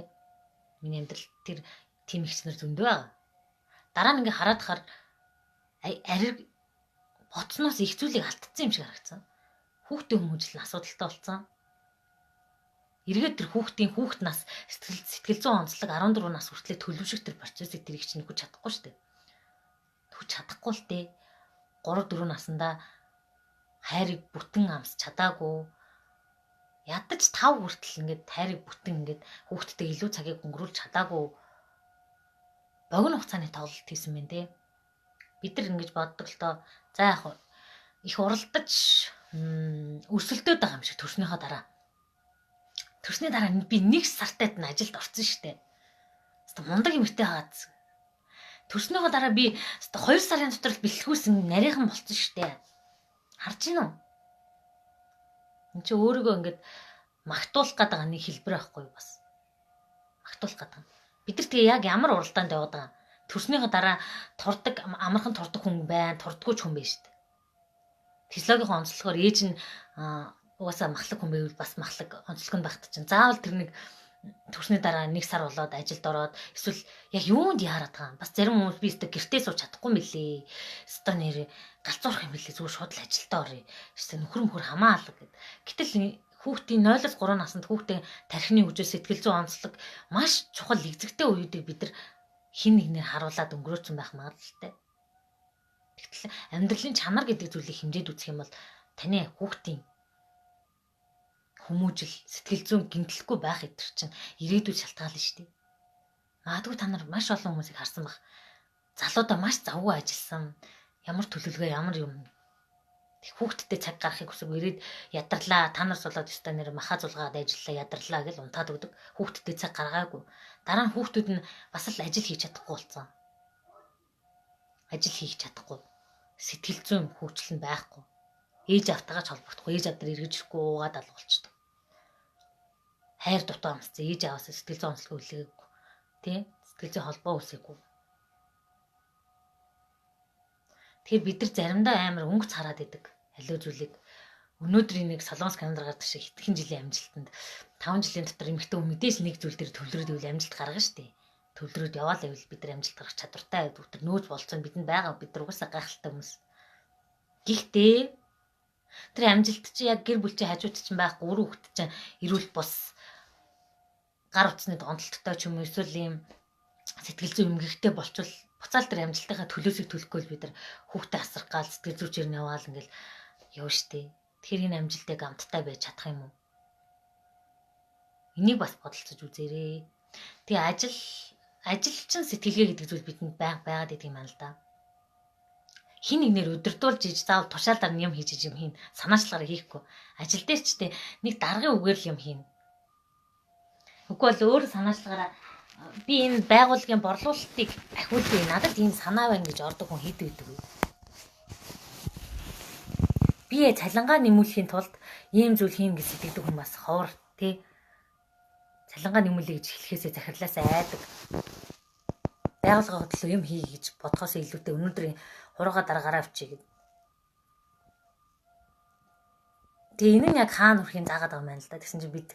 Speaker 1: Миний амьдрал тэр тийм ихчнэр зөндөө байгаа. Дараа нь ингээ хараад хаар ариг боцноос их зүйлийг алдсан юм шиг харагдсан. Хүүхдийн хүмүүжил нь асуудалтай болсон. Эргээд тэр хүүхдийн хүүхд нас сэтгэл зүйн онцлог 14 нас хүртлээр төлөвшөх тэр процессыг тэр их чинь нөхөж чадахгүй шүү дээ. Нөхөж чадахгүй л дээ. 3 4 наснда хайрыг бүтэн амсч чадаагүй. Ядаж 5 хүртэл ингээд хайрыг бүтэн ингээд хүүхдтэй илүү цагийг өнгөрүүлж чадаагүй. Богино хугацааны тоглолт хийсэн мэн дээ. Бид нар ингэж боддог л доо. За яг их уралдаж өрсөлдөөд байгаа юм шиг төрснийхөө дараа. Төрсний дараа би нэг сартайд нь ажилд орсон штэ. Хэвээ мундаг эмэгтэй хаад. Төрснийхөө дараа би 2 сарын дотор л бэлтгүүлсэн нарийнхан болцсон штэ. Харж гин үү? Энд чи өөрийгөө ингээд магтуулах гээд байгаа нэг хэлбэр байхгүй бас. Магтуулах гээд байгаа. Бид нар тэгээ яг ямар уралдаанд яваад байгаа. Төрснийхөө дараа турдаг, амархан турдаг хүн байна, турдаггүй ч хүн байна штэ. Физиологийн онцлогоор ээж нь угаасаа махлаг хүн байвал бас махлаг онцлог нь багт чинь. Заавал тэр нэг төрсний дараа 1 сар болоод ажилд ороод эсвэл яг юунд яарад байгаа юм. Бас зарим хүмүүс би өстө гэртээ сууж чадахгүй юм билээ. Өстө нэр галзуурах юм билээ. Зүгээр шууд л ажилдаа оръё. Өстө нөхөр мөхөр хамаа алга гэд. Гэтэл хүүхдийн 0-3 наснд хүүхдийн тархины хөгжил, сэтгэл зүйн онцлог маш чухал эгзэгтэй үеүүдийг бид нар хин нэгнээр харуулад өнгөрөөцөн байх магадлалтай. Тэгтэл амьдралын чанар гэдэг зүйлийг хэмжээд үзэх юм бол таны хүүхдийн хүмүүжил, сэтгэл зүйн гэмтэлгүй байх эдэр чинь ирээдүйд шалтгаална шүү дээ. Магадгүй та нар маш олон хүмүүсийг харсан байх. Залуудаа маш завгүй ажилласан. Ямар төлөвлөгөө, ямар юм. Тэг хүүхдтэй цаг гаргахыг хүсэв. Ирээд ядарлаа. Та нар сулаад өстой нэр маха зулгаад ажиллаа, ядарлаа гэж унтаад өгдөг. Хүүхдтэй цаг гаргаагүй. Дараа нь хүүхдүүд нь бас л ажил хийж чадахгүй болсон. Ажил хийх чадахгүй. Сэтгэл зүйн хөгжил нь байхгүй. Ээж автаагаа ч холбогдохгүй. Ээж авдар эргэж ирэхгүй уугаад алга болчдөг. Хайр дутуу амссан ээж аваас сэтгэл зүйн онцлог үлээгээгүй. Тэ? Сэтгэл зүйн холбоо үүсээгүй. Тэгэхээр бид нар заримдаа амар өнгөц хараад идэг. Аливаа зүйлийг өнөөдрийн нэг Солонгос календар гардаг шиг хэдхэн жилийн амжилтанд 5 жилийн дотор эмэгтэй хүн мэдээж нэг зүйл дээр төвлөрөөд ивэл амжилт гаргана шүү дээ. Төвлөрөөд яваал байвал бид нар амжилт гаргах чадвартай байдаг. Тэр нөөц болцоо бидэнд байгаа. Бид нар угаасаа гайхалтай хүмүүс. Гэхдээ тэр амжилт чи яг гэр бүл чи хажууд чинь байхгүй, үр хүүхэд чинь эрүүл бус гар утасны донтолттой ч юм уу эсвэл ийм сэтгэл зүйн эмгэгтэй болчвол буцаал тэр амжилтынхаа төлөөсийг төлөхгүй л бид нар хүүхдээ асрах гал сэтгэл зүйчээр нь яваал ингээл явна штэ. Тэгэхээр энэ амжилтыг амттай байж чадах юм уу? Энийг бас бодолцож үзээрэй. Тэгээ ажил чинь сэтгэлгээ гэдэг зүйл бидэнд байнга байгаад байдаг юм байна л да. Хин нэгнэр удирдуулж иж заавал тушаалаар юм хийж иж юм хийн. Санаачлагаараа хийхгүй. Ажил дээр ч тэ нэг даргын үгээр л юм хийн. Үгүй бол өөр санаачлагаараа би энэ байгууллагын борлуулалтыг ахиулъя. Надад ийм санаа байна гэж ордог хүн хэд байдаг вэ? Би цалингаа нэмүүлэхийн тулд ийм зүйл хийн гэж сэтгэдэг хүн бас ховор тий. Цалингаа нэмүүлье гэж хэлэхээсээ захирлаасаа айдаг. Байгууллагын төлөө юм хий гэж бодхоос илүүтэй өнөөдрийн хурууга дараагаараа авчий гэд. Тэгээ энэ нь яг хаана хүрэхин заагаад байгаа юм байна л да. Тэгсэн чинь бид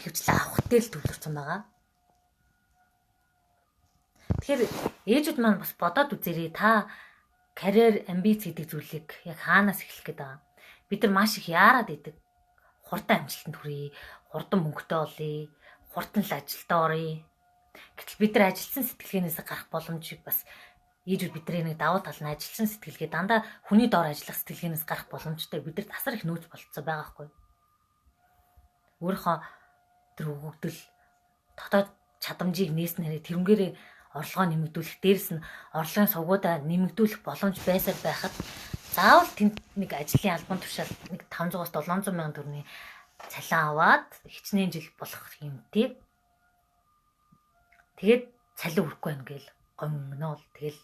Speaker 1: хөвчлээ авах дээр л төвлөрсөн байгаа. Тэгэхээр ээжүүд маань бас бодоод үзээрэй. Та карьер амбиц гэдэг зүйлийг яг хаанаас эхлэх гээд байгаа. Бид нар маш их яарад идэг. Хурдан амжилтанд хүрье, хурдан мөнгөтэй олъё, хурдан л ажилдаа оръё. Гэтэл бид нар ажилласан сэтгэлгээнээс гарах боломжийг бас Ээжүүд бидний нэг давуу тал нь ажилчин сэтгэлгээ дандаа хүний доор ажиллах сэтгэлгээнээс гарах боломжтой. Бидэрт асар их нөөц болцсон байгаа хгүй. Өөрийнхөө тэр өгөгдөл дотоод чадамжийг нээснээрээ тэрнгээрээ орлогоо нэмэгдүүлэх, дээрэс нь орлогын сувгуудаа нэмэгдүүлэх боломж байсаар байхад заавал тэнд нэг ажлын албан тушаал нэг 500-аас 700 мянган төгрөгийн цалин аваад хичнээн жил болох юм тий. Тэгээд цалин өрөхгүй байна гээл гомноо л тэгэл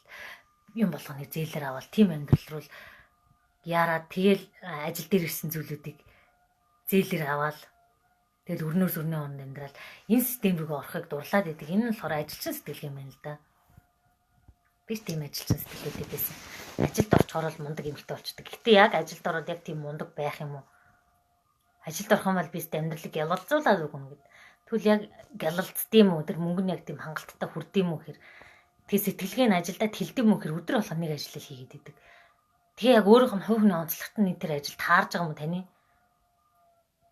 Speaker 1: юм болгоныг зээлээр аваад тийм амьдрал руу яарад тэгэл ажил дээр ирсэн зүйлүүдийг зээлээр аваад тэгэл өрнөөс өрнөө оронд амьдрал энэ систем рүүгээ орохыг дурлаад идэг. Энэ нь болохоор ажилчин сэтгэл юм байна л да. Би тийм ажилчин сэтгэлүүдтэй байсан. Ажилд орчхоор л мундаг эмэгтэй болчдөг. Гэтэ яг ажилд ороод яг тийм мундаг байх юм уу? Ажилд орох юм бол би амьдралыг ялалзуулаад өгнө гэд. Тэгвэл яг ялалцд юм уу? Тэр мөнгө нь яг тийм хангалттай хүрд юм уу гэхээр тэгээ сэтгэлгээ нь ажилдаа тэлд юм уу гэхээр өдөр болгон нэг ажил хийгээд идэг. Тэгээ яг өөрийнх нь хувь хүний онцлогт нь тэр ажил таарж байгаа юм таны?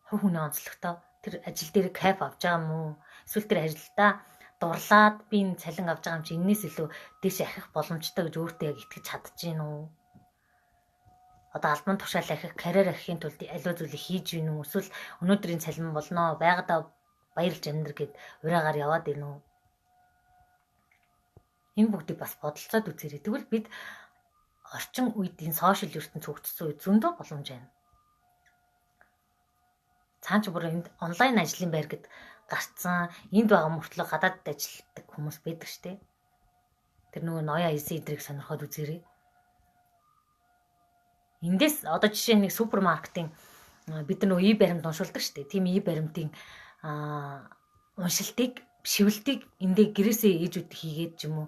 Speaker 1: Хувь хүний онцлогтой тэр ажил дээр кайф авч байгаа юм уу? Эсвэл тэр ажилдаа дурлаад би энэ цалин авч байгаа юм чи энэс илүү дээш ахих боломжтой гэж өөртөө яг итгэж чадж гин үү? Одоо албан тушаал ахих, карьер ахихын тулд аливаа зүйлийг хийж гин үү? Эсвэл өнөөдрийн цалин болноо, байгаадаа баярлж амьдр гэд ураагаар яваад гин үү? Энэ бүгдийг бас бодолцоод үзээрэй. Тэгвэл бид орчин үед энэ сошиал ертөнц хөгжсөн үед зөндөө боломж байна. Цаан ч бүр энд онлайн ажлын байр гэд гарцсан, энд байгаа мөртлөө гадаадд ажилладаг хүмүүс байдаг штэ. Тэр нөгөө ноёо эсэ эдрийг сонирхоод үзээрэй. Эндээс одоо жишээ нэг супермаркетын бид нар нөгөө и баримт уншуулдаг штэ. Тийм и баримтын уншилтыг, шивэлтийг эндээ гэрээсээ ээжүүд хийгээд ч юм уу.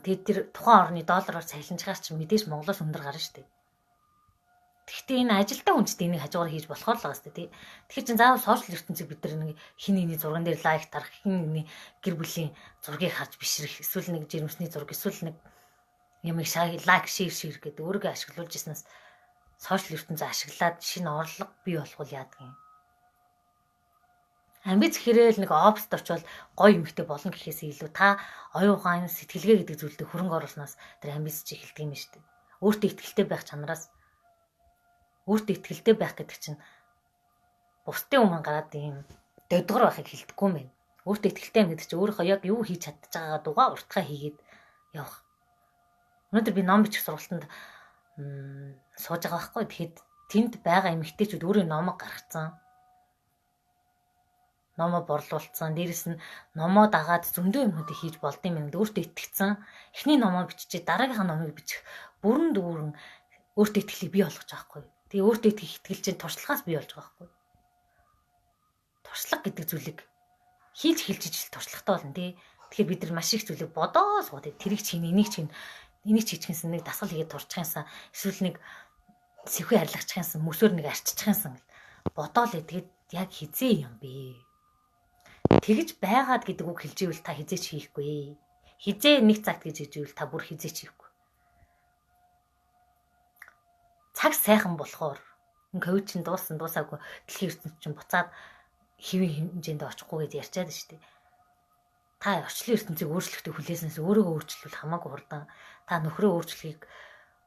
Speaker 1: Тэгээд тэр тухайн орны доллараар цалинжихаас ч мэдээж Монголоос өндөр гарна штэ. Тэгэхдээ энэ ажилтаа хүнчтэй энийг хажуугаар хийж болохоор л байгаа сте тий. Тэгэхээр чин заавал сошиал ертөнцийг бид нар нэг хин нэгний зурган дээр лайк дарах, хин нэгний гэр бүлийн зургийг харж бишрэх, эсвэл нэг жирэмсний зураг, эсвэл нэг юмыг лайк, шеэр шеэр гэдэг өөрийгөө ашиглуулж ирснээс сошиал ертөнцөө ашиглаад шинэ орлого бий болгол яадаг юм. Амбиц гэхээрээ л нэг оффист очивол гоё юмхтэй болно гэхээс илүү та оюун ухаан сэтгэлгээ гэдэг зүйлдээ хөрөнгө оруулснаас тэр амбиц чи эхэлдэг юм шүү дээ. Өөртөө ихтэй байх чанараас өөртөө ихтэй байх гэдэг чинь бусдын өмнө гараад ийм додгор байхыг хэлдэггүй юм байна. Өөртөө ихтэй гэдэг чинь өөрийнхөө яг юу хийж чадчих байгаагаа дугаа уртгаа хийгээд явах. Өнөөдөр би ном бичих сургалтанд сууж байгаа байхгүй. Тэгэхэд тэнд байгаа эмэгтэйчүүд өөрөө номог гаргацсан. Номоо борлуулсан. Дээрэс нь номоо дагаад зөндөө юмнуудыг хийж болдсон юм. Өөртөө итгэцэн. Эхний номоо биччихээ дараагийнхаа номыг бичих бүрэн дүүрэн өөртөө итгэлийг бий болгож байгаа байхгүй. Тэгээ өөртөө итгэх итгэл чинь туршлагаас бий болж байгаа байхгүй. Туршлага гэдэг зүйлийг хийж хэлж ижил туршлагатай болно тий. Тэгэхээр бид нар маш их зүйлийг бодоо сууд тэрийг чинь энийг чинь энийг чийчихсэн нэг дасгал хийгээд турчих юмсан эсвэл нэг сэвхээ арилгачих юмсан мөсөөр нэг арччих юмсан гэл бодоол тэгээд яг хизээ юм бэ. Тэгж байгаад гэдэг үг хэлж ивэл та хизээч хийхгүй. Хизээ нэг цагт гэж хэлж ивэл та бүр хизээч хийхгүй. Цаг сайхан болохоор энэ ковид чинь дууссан дуусаагүй дэлхийн ертөнц чинь буцаад хэвийн хэмжээнд очихгүй гэж ярьчаад шүү дээ. Та орчлон ертөнцийг өөрчлөхтэй хүлээснээс өөрийгөө өөрчлөвл хамаагүй хурдан. Та нөхрөө өөрчлөхийг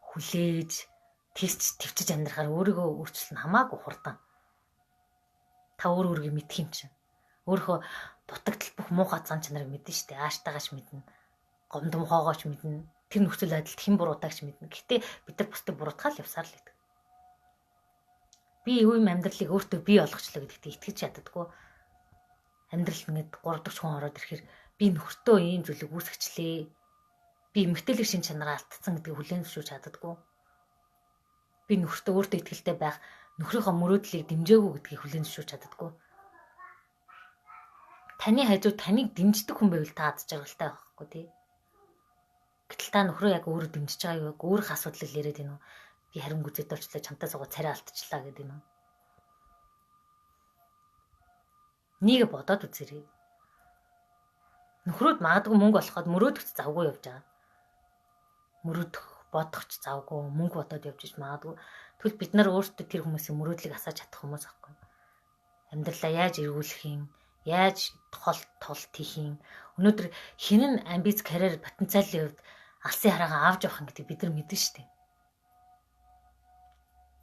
Speaker 1: хүлээж тийч төвчж амьдрахаар өөрийгөө өөрчлөх нь хамаагүй хурдан. Та өөр өөрийгөө мэдх юм чинь. Өөрийнхөө дутагдал бүх муухай зан чанарыг мэднэ шүү дээ. Аштайгаач мэднэ. Гомдомхоогооч мэднэ. Тэр нөхцөл байдалд хэн буруутаагч мэднэ. Гэтэ бид нар бусдыг буруутгаал явсаар л байдаг. Би юу юм амьдралыг өөртөө бий болгочлоо гэдэгт итгэж чаддаггүй. Амьдрал ингээд 3 дахь хүн ороод ирэхээр би нөхөртөө ийм зүйлийг үүсгэчлээ. Би эмгтээлэг шин чанараа алдсан гэдгийг хүлээн зөвшөөрч чаддаггүй. Би нөхөртөө өөртөө итгэлтэй байх, нөхрийнхөө мөрөөдлийг дэмжээгүй гэдгийг хүлээн зөвшөөрч чаддаггүй. Таны хажуу таныг дэмждэг хүн байвал та аз жаргалтай байхгүй тий. Гэтэл та нөхрөө яг өөрөө дэмжиж байгаа юу? Өөрөх асуудлыг яриад байна уу? Би харин гүзэд орчлоо чамтай суугаа царай алдчихлаа гэдэг юм уу? Нэг бодоод үзээрэй. Нөхрүүд магадгүй мөнгө олоход мөрөөдөх завгүй явж байгаа. Мөрөөдөх, бодох ч завгүй, мөнгө бодоод явж иж магадгүй. Тэгвэл бид нар өөрсдөө тэр хүмүүсийн мөрөөдлийг асааж чадах хүмүүс байхгүй. Амьдралаа яаж эргүүлэх юм, яаж хол толт хийх юм. Өнөөдөр хин нь амбиц карьер потенциалын хувьд Алсын хараагаа авч явах юм гэдгийг бид нар мэднэ шүү дээ.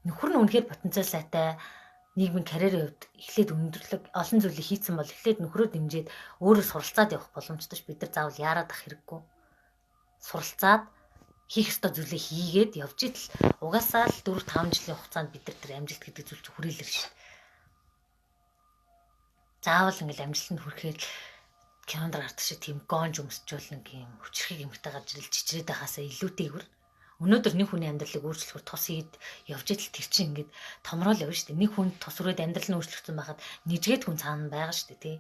Speaker 1: Нөхөр нь үнэхээр потенциал сайтай нийгмийн карьерийн хувьд эхлээд өндөрлөг олон зүйлийг хийцэн бол эхлээд нөхрөө дэмжиж өөрөө суралцаад явах боломжтой ш. Бид нар заавал яарад ах хэрэггүй. Суралцаад хийх ёстой зүйлээ хийгээд явж идэл угаасаа л 4 5 жилийн хугацаанд бид нар тэр амжилт гэдэг зүйл чинь хүрээлэр шээ. Заавал ингээл амжилтанд хүрэхээр кинонд гардаг шиг тийм гонж өмсчүүл нэг юм хүчрхэг юмтай гарч ирэл чичрээд байхаасаа илүүтэйгүр өнөөдөр нэг хүний амьдралыг өөрчлөхөөр тус хийд явж идэл тэр чинь ингээд томрол явна шүү дээ. Нэг хүн тус үрээд амьдрал нь өөрчлөгдсөн байхад нэжгээд хүн цаана байгаа шүү дээ, тий.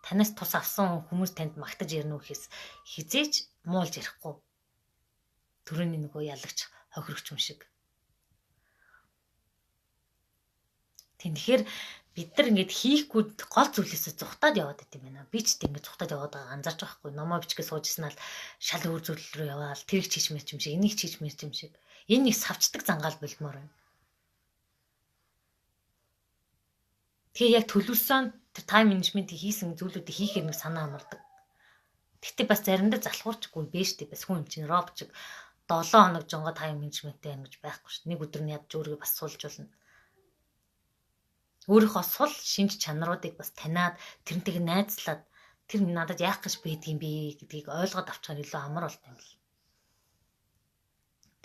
Speaker 1: Танаас тус авсан хүмүүс танд магтаж ярина уу гэхээс хизээч муулж ярихгүй. Төрөний нөгөө ялагч хохирогч юм шиг. Тийм, тэгэхээр бид нар ингээд хийхгүй гол зүйлээсээ зугтаад яваад байт юм байна. Би ч тийм ингээд зугтаад яваад байгаа анзаарч байгаа хгүй. Номоо бичгээ сууж ирсэн л шал өөр зүйл рүү яваал тэрийг чийч мэрч юм шиг, энийг чийч мэрч юм шиг. Энэ нэг савчдаг зангаал болмоор байна. Тэгээ яг төлөвлөсөн тэр time management ийг хийсэн зүйлүүдийг хийхээр нэг санаа амардаг. Гэтэ бас заримдаа залхуурчгүй бэ штэ. Бас хүн юм чинь робот шиг 7 хоног жонгоо time management тэй байна гэж байхгүй шүү. Нэг өдөр нь ядж өөрийгөө бас сулж болно. Өөрийнхөө сул шинж чанаруудыг бас таниад тэрнтэйг найзлаад тэр надад яах гэж байдгийм бэ гэдгийг ойлгоод авчихаар илүү амар болт юм л.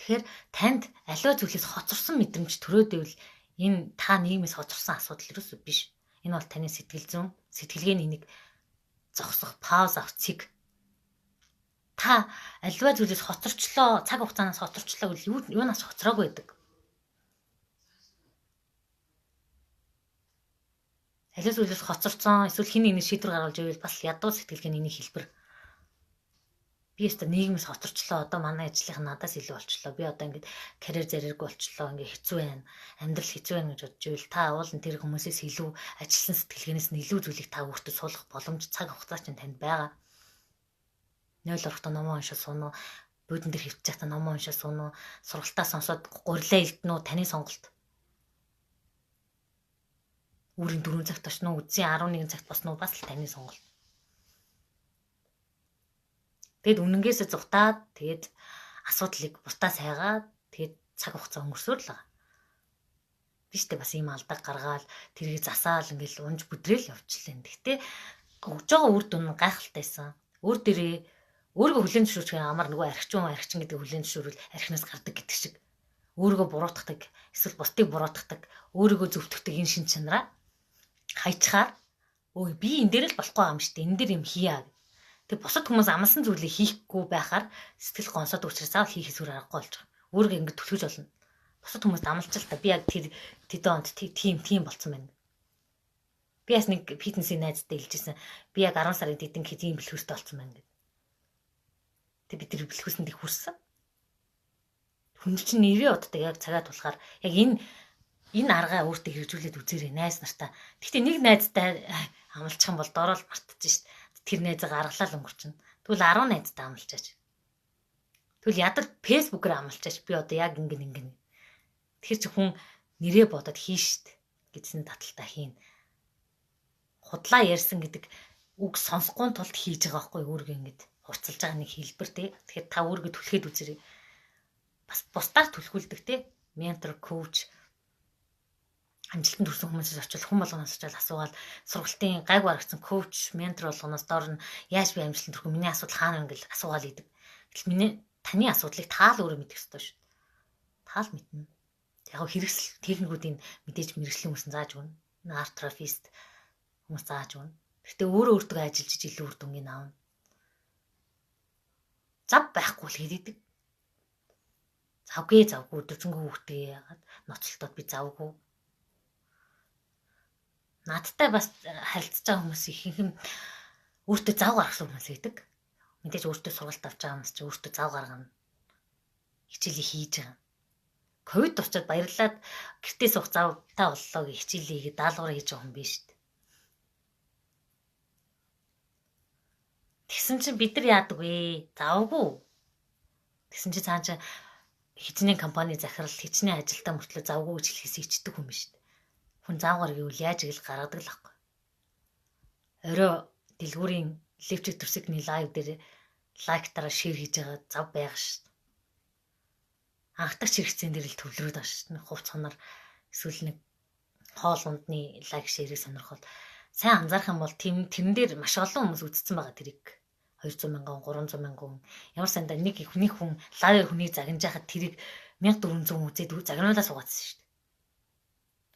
Speaker 1: Тэгэхээр танд аливаа зүйлээс хоцорсон мэдрэмж төрөөд ивэл энэ та нийгмээс хоцорсон асуудал ерөөсөө биш. Энэ бол таны сэтгэл зүйн, сэтгэлгээний нэг зогсох, пауз авах цэг. Та аливаа зүйлээс хоцорчлоо, цаг хугацаанаас хоцорчлоо гэвэл юунаас хоцроогүй байдаг. Аливаа зүйлээс хоцорцсон, эсвэл хин нэгний шийдвэр гаргуулж ивэл бас ядуу сэтгэлгээний нэг хэлбэр. Би өстө нийгмээс хоцорчлоо. Одоо манай ажлынх нь надаас илүү болчлоо. Би одоо ингээд карьер зариргүй болчлоо. Ингээд хэцүү байна. Амьдрал хэцүү байна гэж бодож ивэл та уул нь тэр хүмүүсээс илүү ажилласан сэтгэлгээнээс нь илүү зүйлийг та өөртөө суулгах боломж, цаг хугацаа чинь танд байгаа. 0 орохдоо номоо уншаад сууна уу? Буудан дээр хөвтөж байхдаа номоо уншаад сууна уу? Сургалтаа сонсоод гурилаа илдэнэ үү? Таны сонголт. Үүрийн 4 цагт очно уу? Үдсийн 11 цагт босно уу? Бас л таны сонголт. Тэгэд үнэнгээсээ зугтаад, тэгээд асуудлыг бусдаа сайгаад, тэгээд цаг хугацаа өнгөрсөөр л байгаа. Би ч бас ийм алдаг гаргаал, тэрийг засаал ингээл унж бүдрээл явчихлаа. Гэхдээ өгж байгаа үр дүн нь гайхалтайсан. Өөр дээрээ өөрийгөө хүлээн зөвшөөрөх амар нөгөө архичин архичин гэдэг хүлээн зөвшөөрвөл архинаас гардаг гэдэг шиг. Өөрийгөө буруутгадаг, эсвэл бусдыг буруутгадаг, өөрийгөө зөвтгдөг энэ шин чанараа хайчаар өө би энэ дээр л болохгүй юм шүү дээ. Энэ дээр юм хийя. Тэг бусад хүмүүс амлсан зүйлийг хийхгүй байхаар сэтгэл гонсоод учраас заавал хийхээс өөр аргагүй болж байгаа. Өөрийгөө ингэж түлхэж болно. Бусад хүмүүст амлаж л та би яг тэр тэдэн онд тийм тийм болцсон байна. Би бас нэг фитнесийн найзтай хэлжсэн. Би яг 10 сарын тэдэн хэд ийм бэлхүүстэй болцсон байна гэд. Тэг би тэр бэлхүүсэнд их хүрсэн. Хүн чинь нэрээ уддаг яг цагаа тулахаар яг энэ аргаа өөртөө хэрэгжүүлээд үзээрэй найз нартаа. Гэхдээ нэг найзтай амлчих юм бол дороо л мартчих шít. Тэр найзаа гаргалаа л өнгөрчнө. Тэгвэл 10 найзтай амлчаач. Тэгвэл ядал фэйсбүүкээр амлчаач. Би одоо яг ингэн ингэн. Тэгэхээр чи хүн нэрээ бодоод хийн шít гэсэн таталтаа хийн. Худлаа ярьсан гэдэг үг сонсохгүй тулд хийж байгаа байхгүй өөрийгөө ингэж хурцлж байгаа нэг хэлбэр те. Тэгэхээр та өөрийгөө түлхээд үзээрэй. Бас бусдаар түлхүүлдэг те. Ментор, коуч амжилтанд хүрсэн хүмүүсээс очил хүн болгоноос очил асуугаал сургалтын гайг барагдсан коуч, ментор болгоноос доор нь яаж би амжилтанд хүрэх вэ? Миний асуудал хаана вэ гэл асуугаал идэг. Гэтэл миний таны асуудлыг та л өөрөө мэдэх ёстой шүү. Та л мэднэ. Яг хэрэгсэл техникүүдийн мэдээж мэрэгжлийн хүмүүс нь зааж өгнө. Арт терапист хүмүүс зааж өгнө. Гэхдээ өөрөө өөртөө ажиллаж илүү үр дүнгийг авна. Зав байхгүй л гэдэг. Завгүй завгүй өдөржингөө хүүхдээ яагаад ноцолтоод би завгүй. Надтай бас харилцаж байгаа хүмүүс ихэнх нь өөртөө зав гаргасан хүмүүс байдаг. Мэдээж өөртөө сургалт авч байгаа хүмүүс чи өөртөө зав гаргана. Хичээлээ хийж байгаа. Ковид тусчаад баярлаад гэртээ суух завтай боллоо гэж хичээлээ хийгээд даалгавар хийж байгаа хүн биш шүү дээ. Тэгсэн чинь бид нар яадаг вэ? Завгүй. Тэгсэн чинь цаана чи хичнээн компани захирал, хичнээн ажилтаа мөртлөө завгүй гэж хэлэхээс ичдэг хүн биш үү? Хүн зав гаргавал яаж ил гаргадаг л ахгүй. Орой дэлгүүрийн левчик төрсөгний лайв дээр Лайк дараа шеэр хийж байгаа зав байгаа шүү дээ. Анхдагч хэрэгцээн дээр л төвлөрөөд байгаа шүү дээ. Хувц хоноор эсвэл нэг хоол ундны лайк шеэрийг сонирхол. Сайн анзаарах юм бол тэрэн дээр маш олон хүмүүс үзсэн байгаа тэрийг. 200 мянган, 300 мянган. Ямар сандаа нэг хүний хүн лайв хүний загнаж яхад тэрийг 1400 үзээд загнуулаа суугаадсан шүү дээ.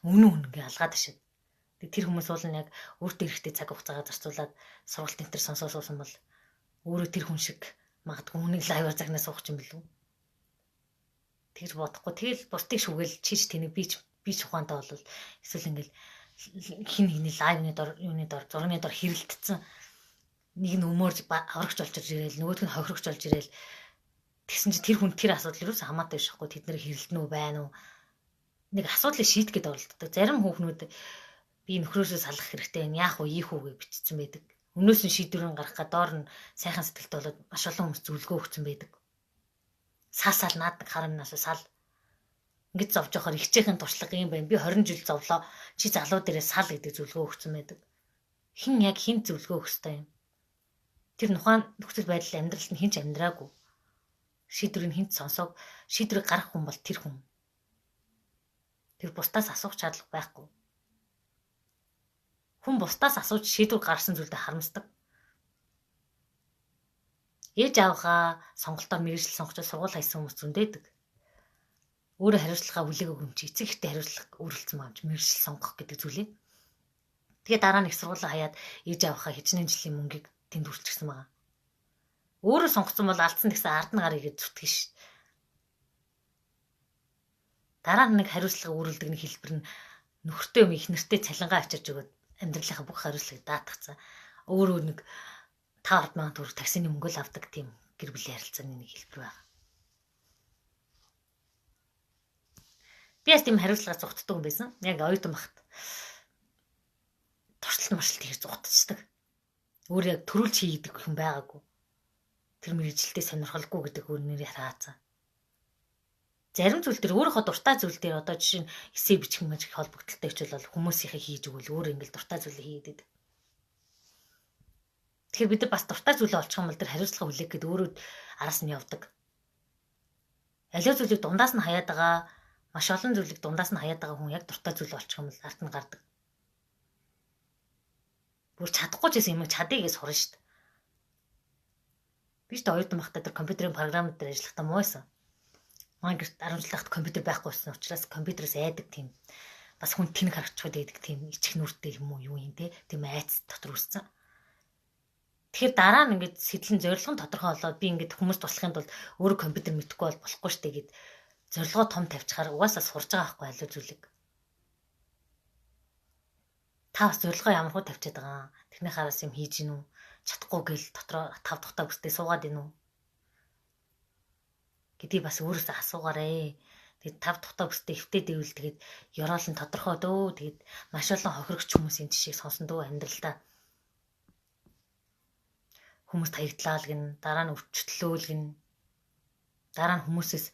Speaker 1: Үнэн үнэн гээ алгаад ташаад. Тэр хүмүүс уул нь яг өөртөө эрэхтэй цаг хугацаагаа зарцуулаад сургалт энэ төр сонсоо суусан бол өөрөө тэр хүн шиг магадгүй хүнийг лайваар загнаа суух юм билүү. Тэгж бодохгүй. Тэгэл бусдыг шүгэл чиж тэнийг би ч ухаантай бол эсвэл ингээл хин нэгний лайвны дор юуны дор зургийн дор хэрэлдсэн нэг нь өмөрж аврагч болж ирээл нөгөөх нь хохирогч болж ирээл тэгсэн чи тэр хүн тэр асуудал юус хамаатай биш хгүй, тэд нэр хэрэлдэнэ үү байна уу, нэг асуудлыг шийдэх гээд оролддог. Зарим хүүхнүүд би нөхрөөсөө салах хэрэгтэй байна, яах вэ, ийх үү гэж бичсэн байдаг. Өнөөс нь шийдвэр нь гарах га доор нь сайхан сэтгэлтэй болоод маш олон хүмүүс зөвлөгөө өгсөн байдаг. Сал сал наад нэг харамнаас сал ингэж зовж явахаар ихчээхэн туршлага юм байна. Би 20 жил зовлоо. Чи залуу дээрээ сал гэдэг зөвлөгөө өгсөн байдаг. Хин яг хин зөвлөгөө өгөх ёстой юм. Тэр тухайн нөхцөл байдал амьдралд нь хэн ч амьдраагүй. Шийдвэрийг хэн ч сонсоог, шийдвэрийг гаргах хүн бол тэр хүн. Тэр бусдаас асуух чадлах байхгүй. Хүн бусдаас асууж шийдвэр гаргасан зүйлдээ харамсдаг. Ээж аавгаа сонголтоор мэргэжил сонгож сургууль хайсан хүмүүс зөндөөдөг. Өөрөө хариуцлагаа хүлээгөөгүй юм чи эцэг ихтэй хариуцлага үүрэлцсэн байгаа юм чи мэргэжил сонгох гэдэг зүйлээ. Тэгээ дараа нь их сургуулаа хаяад ээж аавынхаа хичнээн жилийн мөнгийг тэнд хүрчихсэн байгаа. Өөрөө сонгоцсон бол алдсан гэсэн ард нь гарыг гэж зүтгэн шít. Дараа нь нэг хариуцлага үүрэлдэг нэг хэлбэр нь нөхөртэй юм их нэртэй цалингаа авчирч өгөөд амьдралынхаа бүх хариуцлагыг даатгацсан. Өөрөө нэг 5 мянган төгрөг таксины мөнгө л авдаг тийм гэр бүлийн харилцааны нэг хэлбэр байна. Би бас тийм хариуцлагаас зугтдаг юм байсан. Яг оюутан багт туршилт маршилт хийж зугтчихдаг. Өөр яг төрүүлж хийдэг хүн байгаагүй. Тэр мэргэжилтэд сонирхолгүй гэдэг өөр нэрийг хараацсан. Зарим зүйл дээр өөрийнхөө дуртай зүйл дээр одоо жишээ нь эсээ бичих юм шиг холбогдолтой хичээл бол хүмүүсийнхээ хийж өгвөл өөр ингээл дуртай зүйлээ хийгээд. Тэгэхээр бид нар бас дуртай зүйлээ олчих юм бол тэр хариуцлага хүлээх гээд өөрөө араас нь явдаг. Аливаа зүйлийг дундаас нь хаяад байгаа, маш олон зүйлийг дундаас нь хаяад байгаа хүн яг дуртай зүйлээ олчих юм бол ард нь гардаг. Бүр чадахгүй ч гэсэн юм чадъя гэж сурна шүү дээ. Би ч оюутан байхдаа тэр компьютерийн програмууд дээр ажиллахдаа муу байсан. Манай гэрт 10 жил байхад компьютер байхгүй байсан учраас компьютерээс айдаг тийм бас хүн тэнэг харагчхад байдаг тийм ичих нүртэй юм уу юу юм те тийм айц дотор үссэн. Тэгэхээр дараа нь ингээд сэтлэн зорилго нь тодорхой болоод би ингээд хүмүүс туслахын тулд өөрөө компьютер мэдэхгүй бол болохгүй штэ гэд зорилгоо том тавьчихаар угаасаа сурж байгаа байхгүй аливаа зүйлийг. Та бас зорилгоо ямар хуу тавьчихад байгаа. Тэрний хараас юм хийж гин үү? Чадахгүй гэл дотроо 5 дахьтаа бүсдээ суугаад ийн үү? Гэдгийг бас өөрөөсөө асуугаарэ. Тэгээд 5 дахьтаа бүсдээ эвтэй дэвэл тэгээд ёроол нь тодорхой дөө. Тэгээд маш олон хохирогч хүмүүсийн жишээг сонсон дөө амьдралдаа. Хүмүүс таягдлаа л гин, дараа нь өвчлөө л гин. Дараа нь хүмүүсээс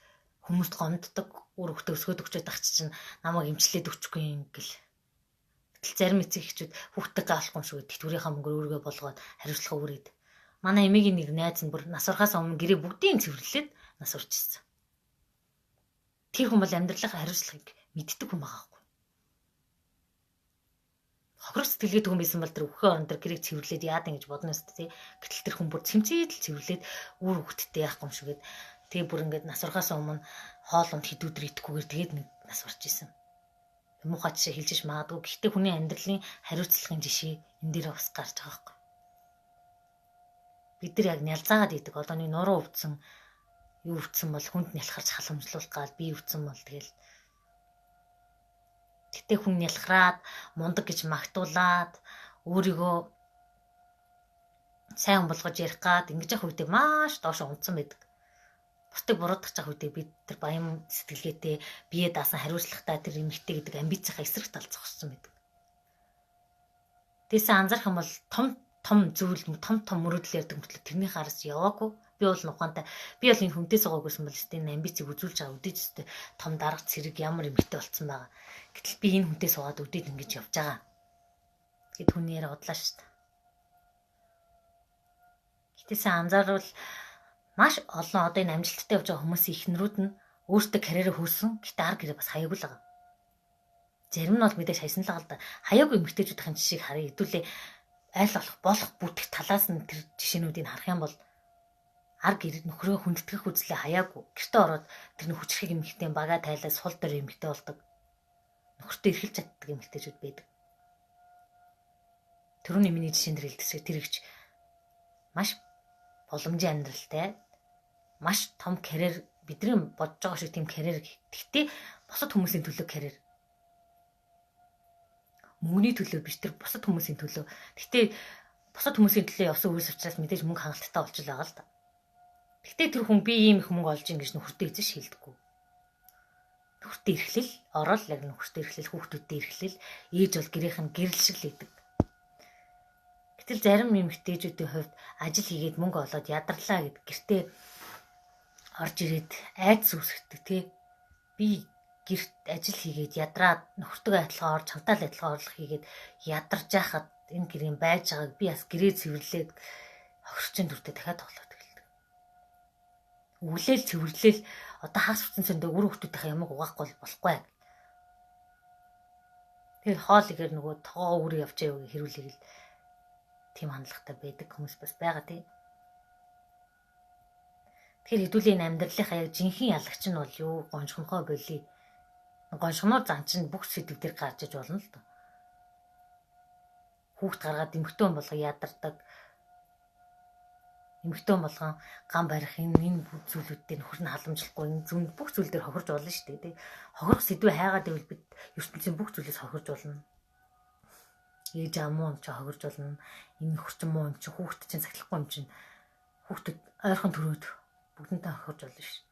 Speaker 1: хүмүүст гомддог, үр хөвгтөө өсгөөд өгчөөд ах чинь намайг эмчлээд өгчихгүй юм гэл. Гэтэл зарим эцэг эхчүүд хүүхдтэйгээ алахгүй юм шиг тэтгэврийнхаа мөнгөөр өөрийгөө болгоод хариуцлага үүрээд. Манай эмээгийн нэг найз нь бүр нас барахаас өмнө гэрээ бүгдийг цэвэрлээд нас барчихсан. Тэр хүн бол амьдралынхаа хариуцлагыг мэддэг хүн байгаа байхгүй. Хохирох сэтгэлгээтэй хүн байсан бол тэр үхээ орон дээр гэрээг цэвэрлээд яад ингэж бодно өст тий. Гэтэл тэр хүн бүр цэмцээд л цэвэрлээд үр хөвгттэй яахгүй юм шигээд тэгээ бүр ингээд нас барахаас өмнө хоол унд хэд өдөр идэхгүйгээр тэгээд нэг нас барч исэн. Муухай жишээ хэлж иш магадгүй. Гэхдээ хүний амьдралын хариуцлагын жишээ энэ дээр бас гарч байгаа байхгүй. Бид нар яг нялзаагаад идэг. Одоо нэг нуруу өвдсөн юу өвдсөн бол хүнд нялхарч халамжлуулах гал би өвдсөн бол тэгэл. Гэтэ хүн нялхраад мундаг гэж магтуулаад өөрийгөө сайн болгож ярих гад ингэж явах үедээ маш доош унтсан байдаг. Бусдыг буруутгах явах үедээ бид тэр баян сэтгэлгээтэй бие даасан хариуцлагатай тэр эмэгтэй гэдэг амбицийнхаа эсрэг тал зогссон байдаг. Тэгсэн анзаарах юм бол том том зүйл том том мөрөөдөл ярьдаг мөртлөө тэрнийхээ араас яваагүй. Би бол ухаантай. Би бол энэ хүнтэй суугаагүйсэн бол өстэй энэ амбицийг үзүүлж байгаа үдээж өстэй том дарга цэрэг ямар эмэгтэй болцсон байгаа. Гэтэл би энэ хүнтэй суугаад үдээд ингэж явж байгаа. Гэт хүний яриа удлаа шүү дээ. Гэтэ анзаарвал маш олон одоо энэ амжилттай явж байгаа хүмүүсийн эхнэрүүд нь өөрсдөө карьерээ хөөсөн. Гэтэ ар гэрээ бас хаяагүй л байгаа. Зарим нь бол мэдээж хайсан л байгаа л да. Хаяагүй эмэгтэйчүүдийн жишээг харъя. Хэдүүлээ аль болох бүтэх талаас нь тэр жишээнүүдийг харах юм бол ар гэр нөхрөө хүндэтгэх үзлээ хаяагүй. Гэртээ ороод тэр нөх хүчрхэг эмэгтэй бага тайлаа сул дор эмэгтэй болдог. Нөхөртөө эрхэлж чаддаг эмэгтэйчүүд байдаг. Төрөний миний жишээн дээр хэлдэг шиг тэр ихч маш боломжийн амьдралтай, маш том карьер, бидний бодож байгаа шиг тийм карьер. Гэхдээ бусад хүмүүсийн төлөө карьер. Мөнгөний төлөө биш, тэр бусад хүмүүсийн төлөө. Гэхдээ бусад хүмүүсийн төлөө явсан үйлс учраас мэдээж мөнгө хангалттай болж л байгаа л да. Гэхдээ тэр хүн би ийм их мөнгө олж ин гэж нөхөртөө эзэн шилдэггүй. Нөхөртөө эрхлэл, орол яг нөхөртөө эрхлэл, хүүхдүүдтэй эрхлэл, ээж бол гэрийнх нь гэрэл шиг л идэг. Гэтэл зарим эмэгтэйчүүдийн хувьд ажил хийгээд мөнгө олоод ядарлаа гэд гэртээ орж ирээд айдас үүсгдэг тий. Би гэрт ажил хийгээд ядраад нөхөртөө адилхан орж хамтаал адилхан орлого хийгээд ядарч яхад энэ гэрийн байж байгааг би бас гэрээ цэвэрлээд хохирчин дүртэй дахиад тоглоод эхэлдэг. Өглөөл цэвэрлээл одоо хагас бүтэн сэндээ үр хүүхдүүдийнхээ ямаг угаахгүй болохгүй. Тэр хоол игээр нөгөө тогоо үр явж байгааг хэрүүлээгэл тийм хандлагатай байдаг хүмүүс бас байгаа тий. Тэгэхээр хэдүүлийн амьдралынхаа яг жинхэнэ ялагч нь бол юу гоншгонхоо болий. Гоншгоноор зан чинь бүх сэдв дээр гарч иж болно л доо. Хүүхд гаргаад эмхтэн болго ядардаг. Эмхтэн болгон гам барих энэ бүх зүйлүүд дээр нөхөр нь халамжлахгүй энэ зүнд бүх зүйл дээр хохирж болно шүү дээ тий. Хохирох сэдвээ хайгаад байвал бид ертөнцийн бүх зүйлээс хохирж болно. Ээж аа муу юм чи хохирж болно. Энэ нөхөр чинь муу юм чи хүүхд чинь сахилахгүй юм чинь хүүхдэд ойрхон төрөөд бүгдэнтэй хохирж болно шүү.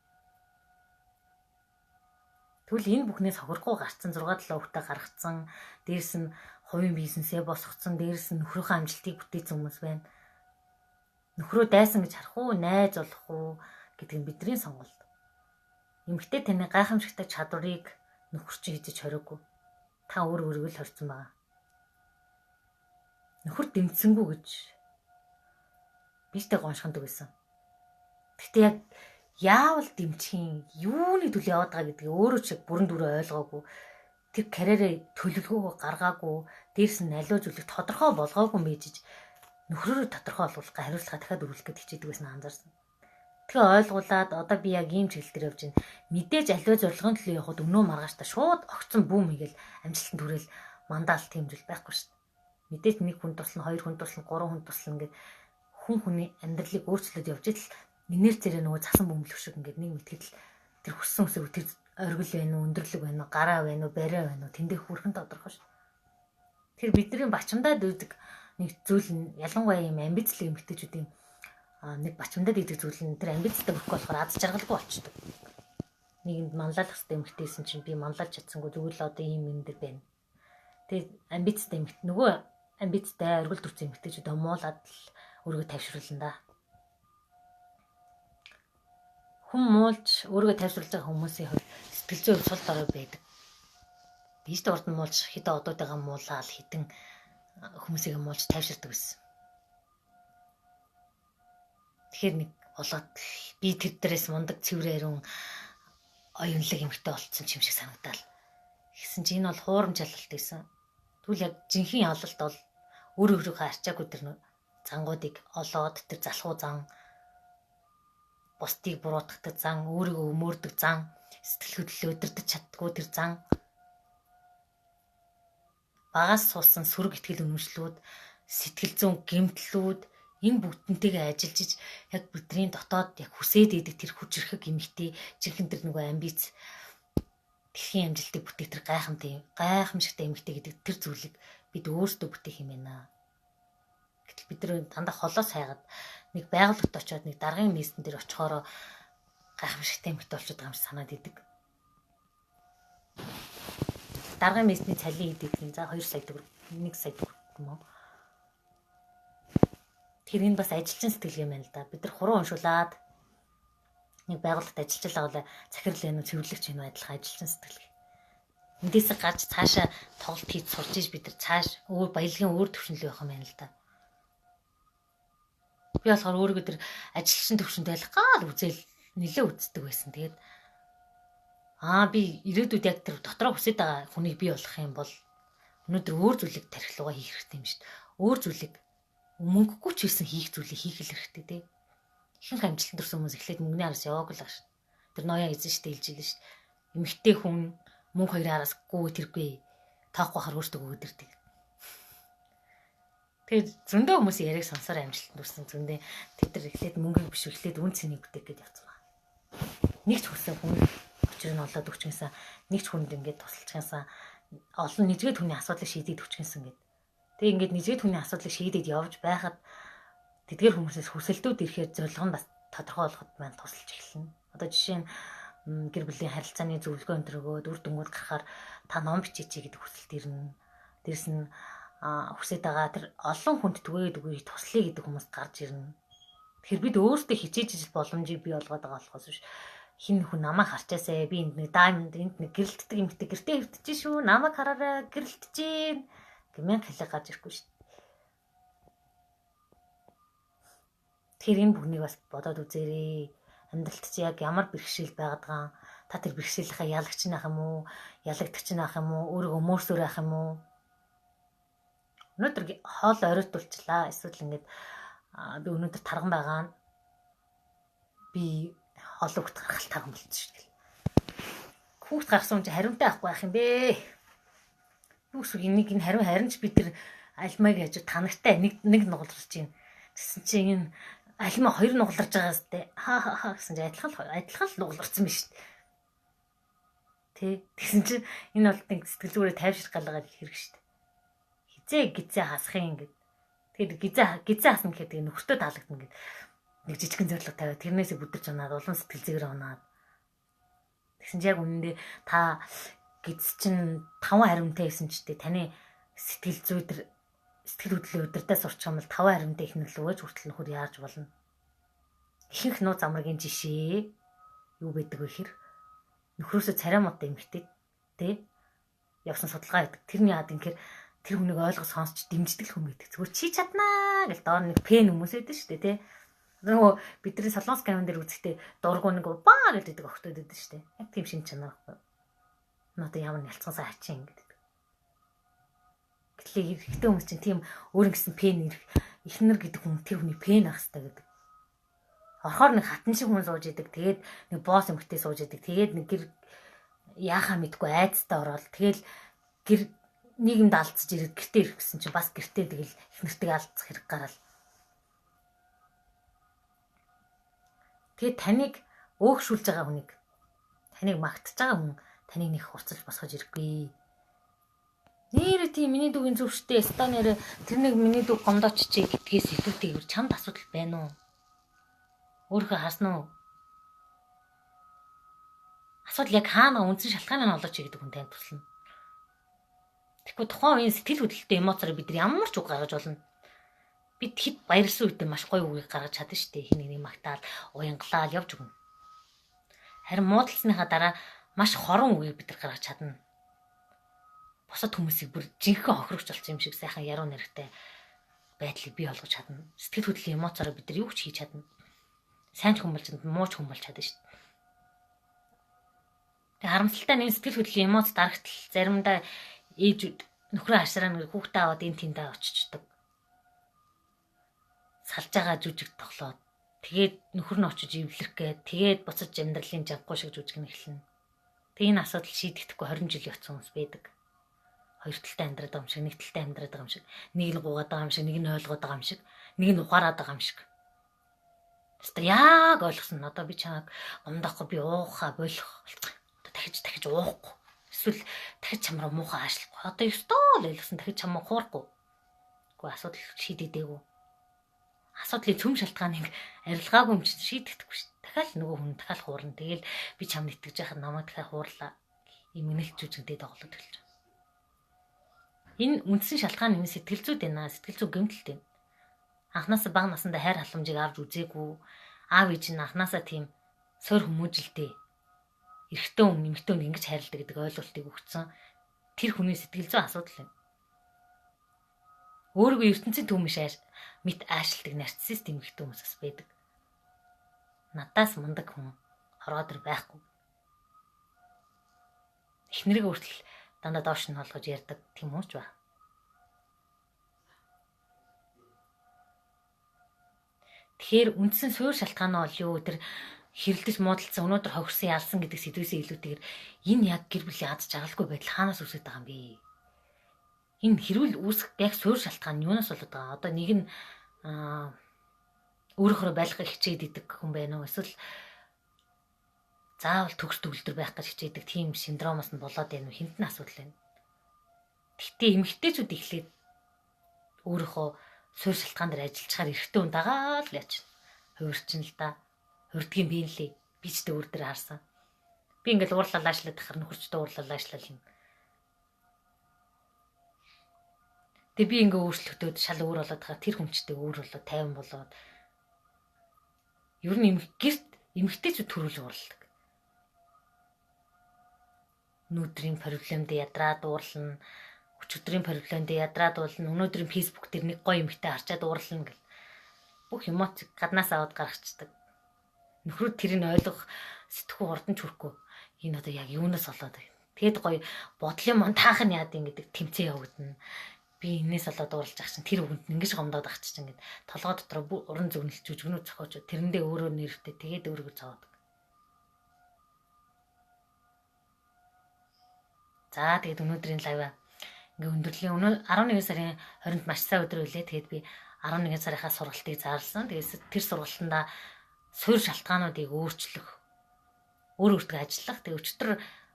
Speaker 1: Тэгвэл энэ бүхнээс хохирохгүй гарцсан 6 7 хүүхдээ гаргацсан, дээрэс нь хувийн бизнесээ босгоцсон, дээрэс нь нөхрийнхөө амжилтыг бүтээсэн хүмүүс байна. Нөхрөө дайсан гэж харах уу, найз болох уу гэдэг нь бидний сонголт. Эмэгтэй таны гайхамшигтай чадварыг нөхөр чинь хийж хориогүй. Та өөр өөрийгөө л хорьсон байгаа. Нөхөр дэмцсэнгүү гэж би ч тэг гоншхондог байсан. Гэхдээ яг яавал дэмжих, юуны төлөө яваад байгаа гэдгийг өөрөө ч бүрэн дүрээ ойлгоогүй. Тэр карьерээ төлөвлөгөөгөө гаргаагүй, дээрс нь аливаа зүйлийг тодорхой болгоогүй мэйжиж нөхрөөрөө тодорхой болгох хариуцлага дахиад өрүүлэх гэж хичээдэг байсан анзаарсан. Тэгээ ойлгуулад одоо би яг ийм чиглэл дээр явж байна. Мэдээж аливаа зорилгын төлөө явхад өнөө маргааш та шууд огцон бүүм хийгээл амжилтанд хүрээл мандаал тийм зүйл байхгүй шүү дээ. Мэдээж нэг хүн туслана, хоёр хүн туслана, гурван хүн туслана ингээд хүн хүний амьдралыг өөрчлөөд явж идэл инерцээрээ нөгөө цасан бөмбөлөх шиг ингээд нэг мэтгэл тэр хүссэн үсэг тэр оргил байна уу, өндөрлөг байна уу, гараа байна уу, барай байна уу тэндээ хүрхэн тодорхой шүү. Тэр бидний бачимдаад үүдэг нэг зүйл нь ялангуяа ийм амбицлэг эмэгтэйчүүдийн нэг бачимдаад идэг зүйл нь тэр амбицтай хүрэхгүй болохоор аз жаргалгүй болчдөг. Нэгэнд манлайлах хэрэгтэй эмэгтэйсэн чинь би манлайлж чадсангүй зүгээр л одоо ийм юм дэр байна. Тэгээ амбицтай эмэгтэй нөгөө амбицтай оргил төрсэн эмэгтэйчүүд муулаад л өөрийгөө тайвшруулна да. Хүн муулж өөрийгөө тайвшруулж байгаа хүмүүсийн хувьд сэтгэл зүйн сул дорой байдаг. Би ч урд нь муулж хэдэн одоодойгоо муулаад хэдэн хүмүүсийг муулж тайвширдаг байсан. Тэгэхээр нэг болоод би тэр дээрээс мундаг цэвэр ариун оюунлаг эмэгтэй болцсон юм шиг санагдаал. Тэгсэн чинь энэ бол хуурамч ялалт байсан. Тэгвэл яг жинхэнэ ялалт бол өөр өөрийнхөө арчаагүй тэр зангуудыг олоод тэр залхуу зан, бусдыг буруутгадаг зан, өөрийгөө өмөөрдөг зан, сэтгэл хөдлөлөө удирдах чаддгүй тэр зан, багаас суусан сөрөг итгэл үнэмшлүүд, сэтгэл зүйн гэмтлүүд энэ бүгднтэйгээ ажиллаж иж яг бидний дотоод яг хүсээд идэг тэр хүчрхэг эмэгтэй жинхэнэ тэр нөгөө амбиц дэлхийн амжилтыг бүтээх тэр гайхамшигтай эмэгтэй гэдэг тэр зүйлийг бид өөрсдөө бүтээх юм байна. Гэтэл бид нар дандаа холоос хайгаад нэг байгууллагт очиод нэг даргын нийсдэн дээр очихороо гайхамшигтай эмэгтэй болчиход байгаа юм шиг санаад идэг. Даргын нийсний цалин идэг нь за 2 сая төгрөг, 1 сая төгрөг юм уу? Тэгэхээр энэ бас ажилчин сэтгэлгээ юм байна л да. Бид нар хуруу уншуулад нэг байгууллагт ажиллаж байгаа бол захирал энэ цэвэрлэгч энэ адилхан ажилчин сэтгэлгээ. Эндээсээ гарч цаашаа тоглолт хийж сурч иж бид нар цааш өөр баялагын өөр төвшин рүү явах юм байна л да. Би болохоор өөрийгөө тэр ажилчин төвшөнд байлгаа л үзэл нэлээ үздэг байсан. Тэгээд би ирээдүйд яг тэр дотроо хүсэж байгаа хүнийг бий болох юм бол өнөөдөр өөр зүйлийг тархилууга хийх хэрэгтэй юм шүү дээ. Өөр зүйлийг мөнгөгүй ч гэсэн хийх зүйлийг хийх л хэрэгтэй тий. Ихэнх амжилтанд хүрсэн хүмүүс эхлээд мөнгөний араас яваагүй л ааш. Тэр ноён эзэн шүү дээ хэлж илээ шүү дээ. Эмэгтэй хүн мөнгө хоёрын араас гүү тэргүй тоохгүй хахаар өөртөө гүйд ирдэг. Тэгээд зөндөө хүмүүсийн яриаг сонсоор амжилтанд хүрсэн зөндөө тэд нар эхлээд мөнгөийг биш эхлээд үн цэнийг бүтээх гээд явцсан байна. Нэг ч хүссэн хүн учрыг нь олоод өгчгэнсэн, нэг ч хүнд ингээд тусалчихсан, олон нэгжгээд хүний асуудлыг шийдээд өгчгэнсэн гэд. Тэгээ ингээд нэгжгээд хүний асуудлыг шийдээд явж байхад тэдгээр хүмүүсээс хүсэлтүүд ирэхээр зорилго нь бас тодорхой болгоход маань тусалж эхэлнэ. Одоо жишээ нь гэр бүлийн харилцааны зөвлөгөө энэ төрөгөөд үр дүнгууд гарахаар та ном бичээч гэдэг хүсэлт ирнэ. Дээрс нь хүсэж байгаа тэр олон хүнд түгээд үгүй туслая гэдэг хүмүүс гарч ирнэ. Тэгэхээр бид өөрсдөө хичээж ижил боломжийг бий болгоод байгаа болохоос биш хин хүн намайг харчаасай би энд нэг даймонд энд нэг гэрэлтдэг юмтэй гэртээ хэвтэж шүү намайг хараарай гэрэлтэж гин гэмээр хэлэг гарч ирэхгүй шүү. Тэгэхээр энэ бүхнийг бас бодоод үзээрэй. Амьдралд чи яг ямар бэрхшээл байгаад байгаа та тэр бэрхшээлийнхаа ялагч нах юм уу ялагдагч нах юм уу өөрийгөө мөрсөр байх юм уу? Өнөөдөр хоол оройтулчлаа. Эсвэл ингээд би өнөөдөр тарган байгаа нь би олон хүүхд гаргал тарган болчихсон шүү дээ. Хүүхд гаргасан хүн чинь хариунтай авахгүй байх юм бэ? Юу гэсэн энийг энэ хариу харин ч би тэр альмаг яаж танагтай нэг нэг нугалрч байна. Тэгсэн чинь энэ альма хоёр нугаларч байгаа сте. Ха ха ха гэсэн чинь адилхан л нугаларсан биш шүү дээ. Тэ. Тэгсэн чинь энэ бол нэг сэтгэл зүрээ тайвширх галгаа хэрэг шүү дээ. Хизээ гизээ хасах юм гэд. Тэгээд гизээ хасна гэхэд тэгээ нөхөртөө таалагдана гэд. Нэг жижигхэн зорилго тавиад тэрнээсээ бүдэрч унаад улам сэтгэл зэгэр унаад. Тэгсэн чинь яг үнэндээ та гиз чинь 5 харимтай байсан ч тэ таны сэтгэл зүй тэр сэтгэл хөдлөлийн удирдах сурчих юм бол 5 харимтай их нөлөөгөөж хүртэл нөхөр яарч болно. Ихэнх нууц амргийн жишээ юу байдаг вэ гэхээр нөхрөөсөө царай муутай эмэгтэй тэ явсан судалгаа байдаг. Тэрний яад юм гэхээр тэр хүнийг ойлгож сонсч дэмждэг хүн гэдэг. Зүгээр чи чаднаа гэл доор нэг пен хүмүүс байдаг шүү дээ тэ. Нөгөө бидний Солонгос камен дээр үзэхдээ дургу нэг баа гэж гэдэг охтууд байдаг шүү дээ. Яг тийм шин чанар байхгүй. Надад ямар нялцсан саачин гэдэг. Гэтэл эрэгтэй хүмүүс чинь тийм өөр ингэсэн пен эхнэр гэдэг хүн тэр хүний пен ах хэрэгтэй гэдэг. Орхоор нэг хатан шиг хүн сууж идэг. Тэгээд нэг босс эмэгтэй сууж идэг. Тэгээд нэг гэр яахаа мэдгүй айцтай ороод тэгэл гэр нийгэмд алдсаж ирээд гэртээ ирэх гэсэн чинь бас гэртээ тэгэл эхнэртэйг алдах хэрэг гараал. Тэгээд таныг өөгшүүлж байгаа хүнийг таныг магтаж байгаа хүн таныг нэг хурцлж босгож ирэхгүй. Нээрээ тийм миний дүүгийн зөвштэй өстой нэрээ тэр нэг миний дүү гомдооч чи гэдгээс илүүтэйгээр чамд асуудал байна уу? Өөрийнхөө харсан уу? Асуудал яг хаана үндсэн шалтгааныг нь олооч гэдэг хүн танд туслана. Тэгэхгүй тухайн үеийн сэтгэл хөдлөлтөй эмоцоор бид нар ямар ч үг гаргаж болно. Бид хэд баярлсан үедээ маш гоё үгийг гаргаж чадна шүү дээ. Хин нэг магтаал, уянгалаал явж өгнө. Харин муудалсныхаа дараа маш хорон үгийг бид нар гаргаж чадна. Бусад хүмүүсийг бүр жинхэнэ хохирогч болсон юм шиг сайхан яруу найрагтай байдлыг бий болгож чадна. Сэтгэл хөдлөлийн эмоцоор бид нар юу ч хийж чадна. Сайн ч хүн болж чадна, муу ч хүн болж чадна шүү дээ. Тэг харамсалтай нь энэ сэтгэл хөдлөлийн эмоц дарагтал заримдаа ээж нөхрөө харсараа нэг хүүхдээ аваад энэ тэндээ очичдаг. Салж байгаа жүжиг тоглоод тэгээд нөхөр нь очиж эвлэрэх гээд тэгээд буцаж амьдралын жавгүй шиг жүжиг нь эхэлнэ. Тэг энэ асуудал шийдэгдэхгүй 20 жил явцсан хүмүүс байдаг. Хоёр талтай амьдраад байгаа юм шиг, нэг талтай амьдраад байгаа юм шиг, нэг нь гуугаад байгаа юм шиг, нэг нь ойлгоод байгаа юм шиг, нэг нь ухаарад байгаа юм шиг. Тэстэ яг ойлгосон. Одоо би чамайг гомдохгүй би уухаа болох. Одоо дахиж уухгүй. Эсвэл дахиж чамраа муухай аашлахгүй. Одоо ёстой л ойлгосон дахиж чамаа хуурахгүй. Үгүй асуудал шийдэгдээгүй. Асуудлын цөм шалтгааныг арилгаагүй юм чинь шийдэгдэхгүй шүү. Дахиад нөгөө хүн дахиад хуурна. Тэгэл би чамд итгэж байхад намайг дахиад хуурлаа. Имгэнэлт жүжигдээ тоглоод эхэлж байгаа. Энэ үндсэн шалтгаан энэ сэтгэл зүйд байна. Сэтгэл зүй гэмтэлт байна. Анхнаасаа бага насндаа хайр халамжийг авч үзээгүй. Аав ээж нь анхнаасаа тийм суур хүмүүжилтэй. Эрэгтэй хүн, эмэгтэй хүн ингэж хайрладаг гэдэг ойлголтыг өгсөн. Тэр хүний сэтгэл зүйн асуудал юм. Өөрийгөө ертөнцийн түмэн шааш мэт аашилдаг нарциссист эмэгтэй хүмүүс бас байдаг. Надаас мундаг хүн хоргоо дэр байхгүй. Эхнэрийг хүртэл дандаа доош нь болгож ярьдаг тийм хүмүүс ч байна. Тэгэхээр үндсэн суурь шалтгаан нь бол юу, тэр хэрэлдэж муудалцсан, өнөөдөр хохирсон, ялсан гэдэг сэдвээсээ илүүтэйгээр энэ яг гэр бүлийн аз жаргалгүй байдал хаанаас үүсээд байгаа юм бэ? Энэ хэрүүл үүсэх яг суурь шалтгаан нь юунаас болоод байгаа? Одоо нэг нь өөрөөхөө байлгах хичээд идэг хүн байна уу? Эсвэл заавал төгс төгөлдөр байх гэж хичээдэг тийм синдромоос нь болоод байна уу? Хинт нь асуудал байна. Гэхдээ эмэгтэйчүүд эхлээд өөрөөхөө суурь шалтгаан дээр ажиллachаар эрэгтэй хүн дагаал яач хувирчин л да. Хувирдгийн би нэлээ. Би ч тэ өөр дээр харсан. Би ингээл уурлал аашлаад тахаар нөхөрчдөө уурлал аашлал юм. Тэгээ би ингээ өөрчлөгдөд шал өөр болоод тахаар тэр хүнчтэй өөр болоод тайван болоод ер нь гэрт эмэгтэйчүүд төрүүлж уурладаг. Өнөөдрийн проблемд ядраад уурлана. Өчигдрийн проблемд ядраад уулна. Өнөөдрийн Facebook дээр нэг гоё эмэгтэй харчаад уурлана гэл. Бүх эмоц гаднаас аваад гаргацдаг. Нөхрүүд тэрийг ойлгох сэтгхүү хурдан ч хүрхгүй. Энэ одоо яг юунаас болоод байна. Тэгэд гоё бодлын монтаах нь яад юм гэдэг тэмцээн явагдана. Би энээс болоод уурлаж ах чинь тэр үгэнд ингэж гомдоод ах чинь гэд толгой дотор уран зүгнэл жүжигнүүд зохиож тэрэндээ өөрөө нэрвтэй тэгээд өөрийгөө зовоодог. За тэгээд өнөөдрийн лайв ингээ өндөрлөлийн өнөө 11 сарын 20-нд маш сайн өдөр үлээ. Тэгээд би 11 сарынхаа сургалтыг зарласан. Тэгээд тэр сургалтандаа суурь шалтгаануудыг өөрчлөх, өөр өөртөө ажиллах. Тэгээд өчтөр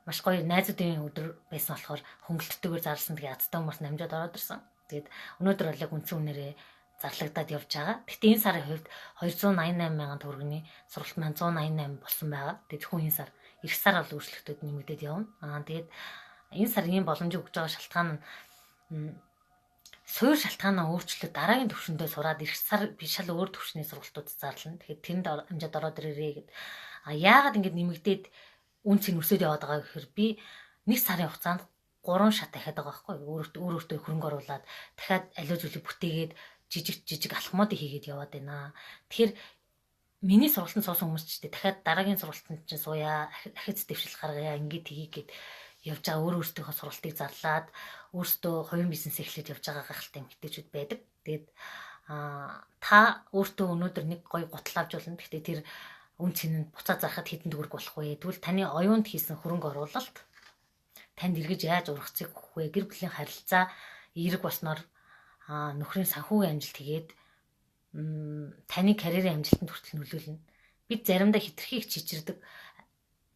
Speaker 1: маш гоё найзуудын өдөр байсан болохоор хөнгөлөлттэйгээр зарласан. Тэгээд азтай хүмүүс намжаад ороод ирсэн. Тэгээд өнөөдөр бол яг үндсэн үнээрээ зарлагдаад явж байгаа. Гэхдээ энэ сарын хувьд 288 мянган төгрөгийн сургалт маань 188 болсон байгаа. Тэгээд зөвхөн энэ сар, эх сар бол өөрчлөлтүүд нэмэгдээд явна. Тэгээд энэ сарын боломжийг өгж байгаа шалтгаан нь суурь шалтгаанаа өөрчлөлт дараагийн төвшөндөө сураад эх сар би шал өөр төвшний сургалтууд зарлана. Тэгэхээр тэнд амжаад ороод ирээрээ гэд. А яагаад ингэж нэмэгдээд үн цэн өсөд яваад байгаа гэхээр би нэг сарын хугацаанд 3 шат дахиад байгаа байхгүй юу? Өөр өөртөө хөрөнгө оруулаад дахиад аливаа зүйлийг бүтээгээд жижиг жижиг алхмуудыг хийгээд яваад байна. Тэгэхээр миний сургалтанд суусан хүмүүс ч дахиад дараагийн сургалтанд чинь сууя, ахиц дэвшил гаргая, ингэж тгий гэд явж байгаа, өөр өөртөөхөө сургалтыг зарлаад өөрсдөө хувийн бизнес эхлээд явж байгаа гайхалтай эмэгтэйчүүд байдаг. Тэгээд та өөртөө өнөөдөр нэг гоё гутал авч болно. Гэхдээ тэр үн цэн нь буцаа зархад хэдэн төгрөг болох вэ? Тэгвэл таны оюунд хийсэн хөрөнгө оруулалт танд эргэж яаж ургацыг өгөх вэ? Гэр бүлийн харилцаа эерэг болсноор нөхрийн санхүүгийн амжилт хийгээд таны карьерийн амжилтанд хүртэл нөлөөлнө. Бид заримдаа хитрхи их чичирдэг.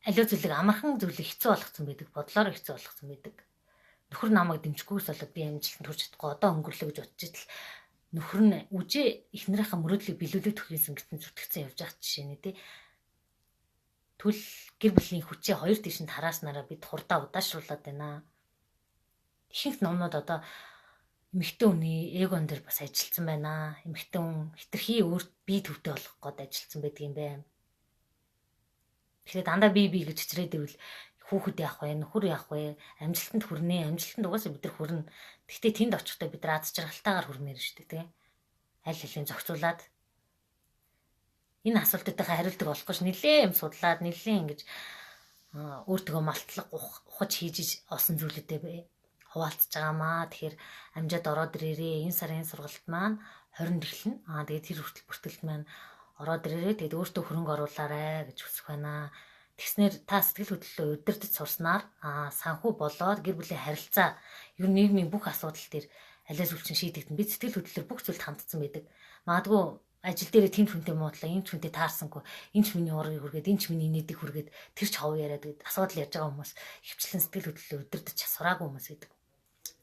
Speaker 1: Аливаа зүйлийг амархан зүйлийг хэцүү болгоцсон байдаг. Бодлоор хэцүү болгоцсон байдаг. Нөхөр намайг дэмжихгүйс болоод би амжилтанд хүрч чадахгүй одоо өнгөрлөө гэж бодож идэл нөхөр нь үжээ эхнэрийнхээ мөрөөдлийг биелүүлэх төхөөсөн гэсэн зүтгэцэн явж байгаа жишээ нэ тий. Түл гэр бүлийн хүчээ хоёр тийш нь тарааснараа бид хурдаа удаашруулад байна. Ихэнх номнууд одоо эмэгтэй хүний эгон дээр бас ажилласан байна. Эмэгтэй хүн хитрхи өөр бие төвтэй болох гээд ажилласан байдаг юм байна. Тэгэхээр дандаа би гэж чичрээд ивэл хүүхэд яах вэ? Нөхөр яах вэ? Амжилтанд хүрнэ. Амжилтанд угаасаа бид нар хүрнэ. Гэхдээ тэнд очихдоо бид нар аз жаргалтайгаар хүрмээр шүү дээ, тийм. Аль алийн зохицуулаад энэ асуултуудынхаа хариултыг олох гэж нэлээ юм судлаад нэлээ ингэж өөртөө малтлага ухаж хийж олсон зүйлүүдээ хуваалцж байгаамаа. Тэгэхээр амжаад ороод ирээрээ. Энэ сарын сургалт маань 20-нд эхэлнэ. Тэгээд тэр хүртэл бүртгэлт маань ороод ирээрээ. Тэгээд өөртөө хөрөнгө оруулаарай гэж хүсэх байна. Тэгснээр та сэтгэл хөдлөлөө удирдах сурснаар санхүү болоод гэр бүлийн харилцаа ер нь нийгмийн бүх асуудал дээр алиа зүйл чинь шийдэгдэн. Бид сэтгэл хөдлөлөөр бүх зүйлд хандсан байдаг. Магадгүй ажил дээрээ тэнд хүнтэй муудлаа, энэ ч хүнтэй таарсангүй, энэ ч миний ургийг хүргээд, энэ ч миний нийтийг хүргээд тэр ч хов яриад гээд асуудал ярьж байгаа хүмүүс хөвчлэн сэтгэл хөдлөлөө удирдах сураагүй хүмүүс байдаг.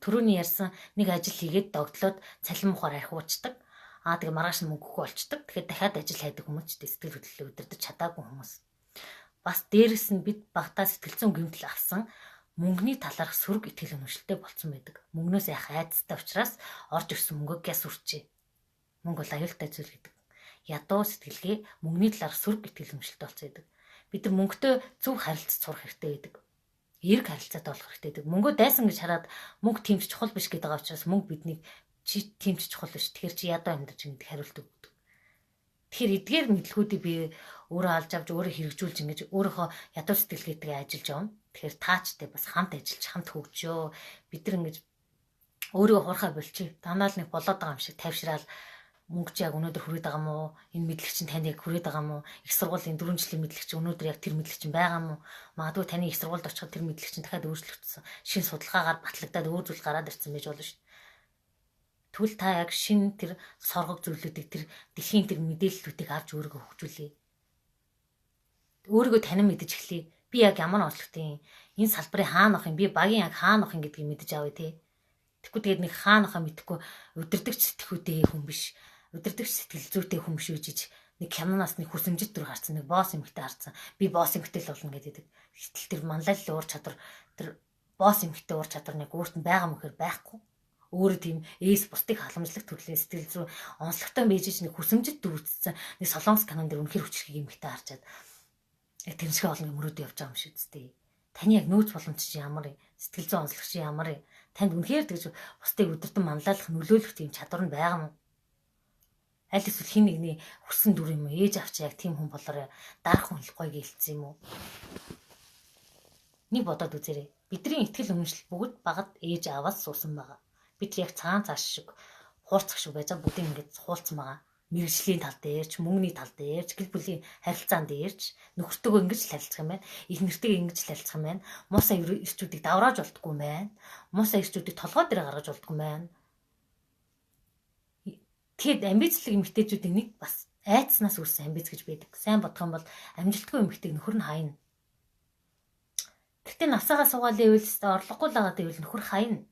Speaker 1: Төрөний ярьсан нэг ажил хийгээд догтлоод цалин мухаар архиуучдаг. Тэгээ маргааш нь мөнгөгүй болчдөг. Тэгэхээр дахиад ажил хайдаг хүмүүс ч сэтгэл хөдлөлөө удирдах чадаагүй хүмүүс. Бас дээрэс нь бид багтаа сэтгэл зүйн гэмтэл авсан мөнгөний талаарх сөрөг итгэл үнэмшилтэй болцсон байдаг. Мөнгнөөс яах айдастай учраас орж ирсэн мөнгөө гяс үрчээ. Мөнгө бол аюултай зүйл гэдэг. Ядуу сэтгэлгээ мөнгөний талаарх сөрөг итгэл үнэмшилтэй болсон байдаг. Бид нар мөнгөтэй зөв харилцаж сурах хэрэгтэй байдаг. Эерэг харилцаатай болох хэрэгтэй байдаг. Мөнгөө дайсан гэж хараад мөнгө тийм ч чухал биш гэдэг байгаа учраас мөнгө биднийг Чи тийм ч чухал биш. Тэгэхээр чи ядуу амьдарч ингэдэг хариулт өгдөг. Тэгэхээр эдгээр мэдлгүүдийг би өөрөө алж авч өөрөө хэрэгжүүлж ингэж өөрийнхөө ядуу сэтгэлгээтэйгээ ажиллаж явна. Тэгэхээр таачтай бас хамт ажиллаж хамт хөгжөө. Бид нар ингэж өөрийгөө хуурхаа болчих. Дандаа л нэг болоод байгаа юм шиг тайвшраал мөнгө чи яг өнөөдөр хүрээд байгаа мó? Энэ мэдлэг чинь танд яг хүрээд байгаа мó? Их сургуулийн 4 жилийн мэдлэг чинь өнөөдөр яг тэр мэдлэг чинь байгаа мó? Магадгүй таны их сургуульд очиход тэр мэдлэг чинь дахиад өөрчлөгдсөн. Шинэ судалгаагаар батлагдаад өөр зүйл гараад ирсэн байж болно шүү дээ. Тэгвэл та яг шинэ тэр соргог зүйлүүдийг тэр дэлхийн тэр мэдээллүүдийг авч өөрийгөө хөгжүүлье. Өөрийгөө танин мэдэж эхлэе. Би яг ямар онцлогтой юм? Энэ салбарын хаана ах юм? Би багийн яг хаана ах юм гэдгийг мэдэж авъя те. Тэгэхгүй тэгээд нэг хаана ахаа мэдэхгүй удирдахч сэтгхүүтэй хүн биш. Удирдахч сэтгэл зүйтэй хүн биш үжиж нэг киноноос нэг хүсэмжит дүр харсан, нэг босс эмэгтэй харсан. Би босс эмэгтэй л болно гэдэг. Гэтэл тэр манлайлал уур чадвар тэр босс эмэгтэй уур чадвар нэг өөрт нь байгаа мөхөр байхгүй. Өөрөө тийм ээс бусдыг халамжлах төрлийн сэтгэл зүй онцлогтой байж нэг хүсэмжит дүр үзсэн. Нэг солонгос кинон дээр үнэхэр хүчрхэг эмэгтэй харчаад яг тэрншгэ олон мөрөөдөө явж байгаа юм шиг үстэй. Таны яг нөөц боломж чи ямар юм? Сэтгэл зүйн онцлог чи ямар юм? Танд үнэхээр тэгж бусдыг өдөртөн манлайлах, нөлөөлөх тийм чадвар нь байгаа юм уу? Аль эсвэл хин нэгний хүссэн дүр юм уу? Ээж авч яг тийм хүн болоорой. Дарах хүн л гоё гэлцсэн юм уу? Нэг бодоод үзээрэй. Бидний итгэл үнэмшил бүгд багад ээж аваас суусан байгаа. Бид яг цагаан цааш шиг хуурцах шиг байж байгаа бүгдийг ингэж хуулцсан байгаа. Мэргэжлийн тал дээр ч, мөнгөний тал дээр ч, гэр бүлийн харилцаан дээр ч нөхөртөөгөө ингэж л харилцах юм байна. Их нэртэйгээ ингэж л харилцах юм байна. Муусаа эрчүүдийг даврааж болдгоо юм байна. Муусаа эрчүүдийг толгой дээр гаргаж болдгоо юм байна. Тэгэхэд амбицлаг эмэгтэйчүүдийн нэг бас айцнаас үүссэн амбиц гэж байдаг. Сайн бодох юм бол амжилтгүй эмэгтэйг нөхөр нь хайна. Гэтэ насаагаа суугаал ивэл орлогогүй л байгаа гэвэл нөхөр хайна.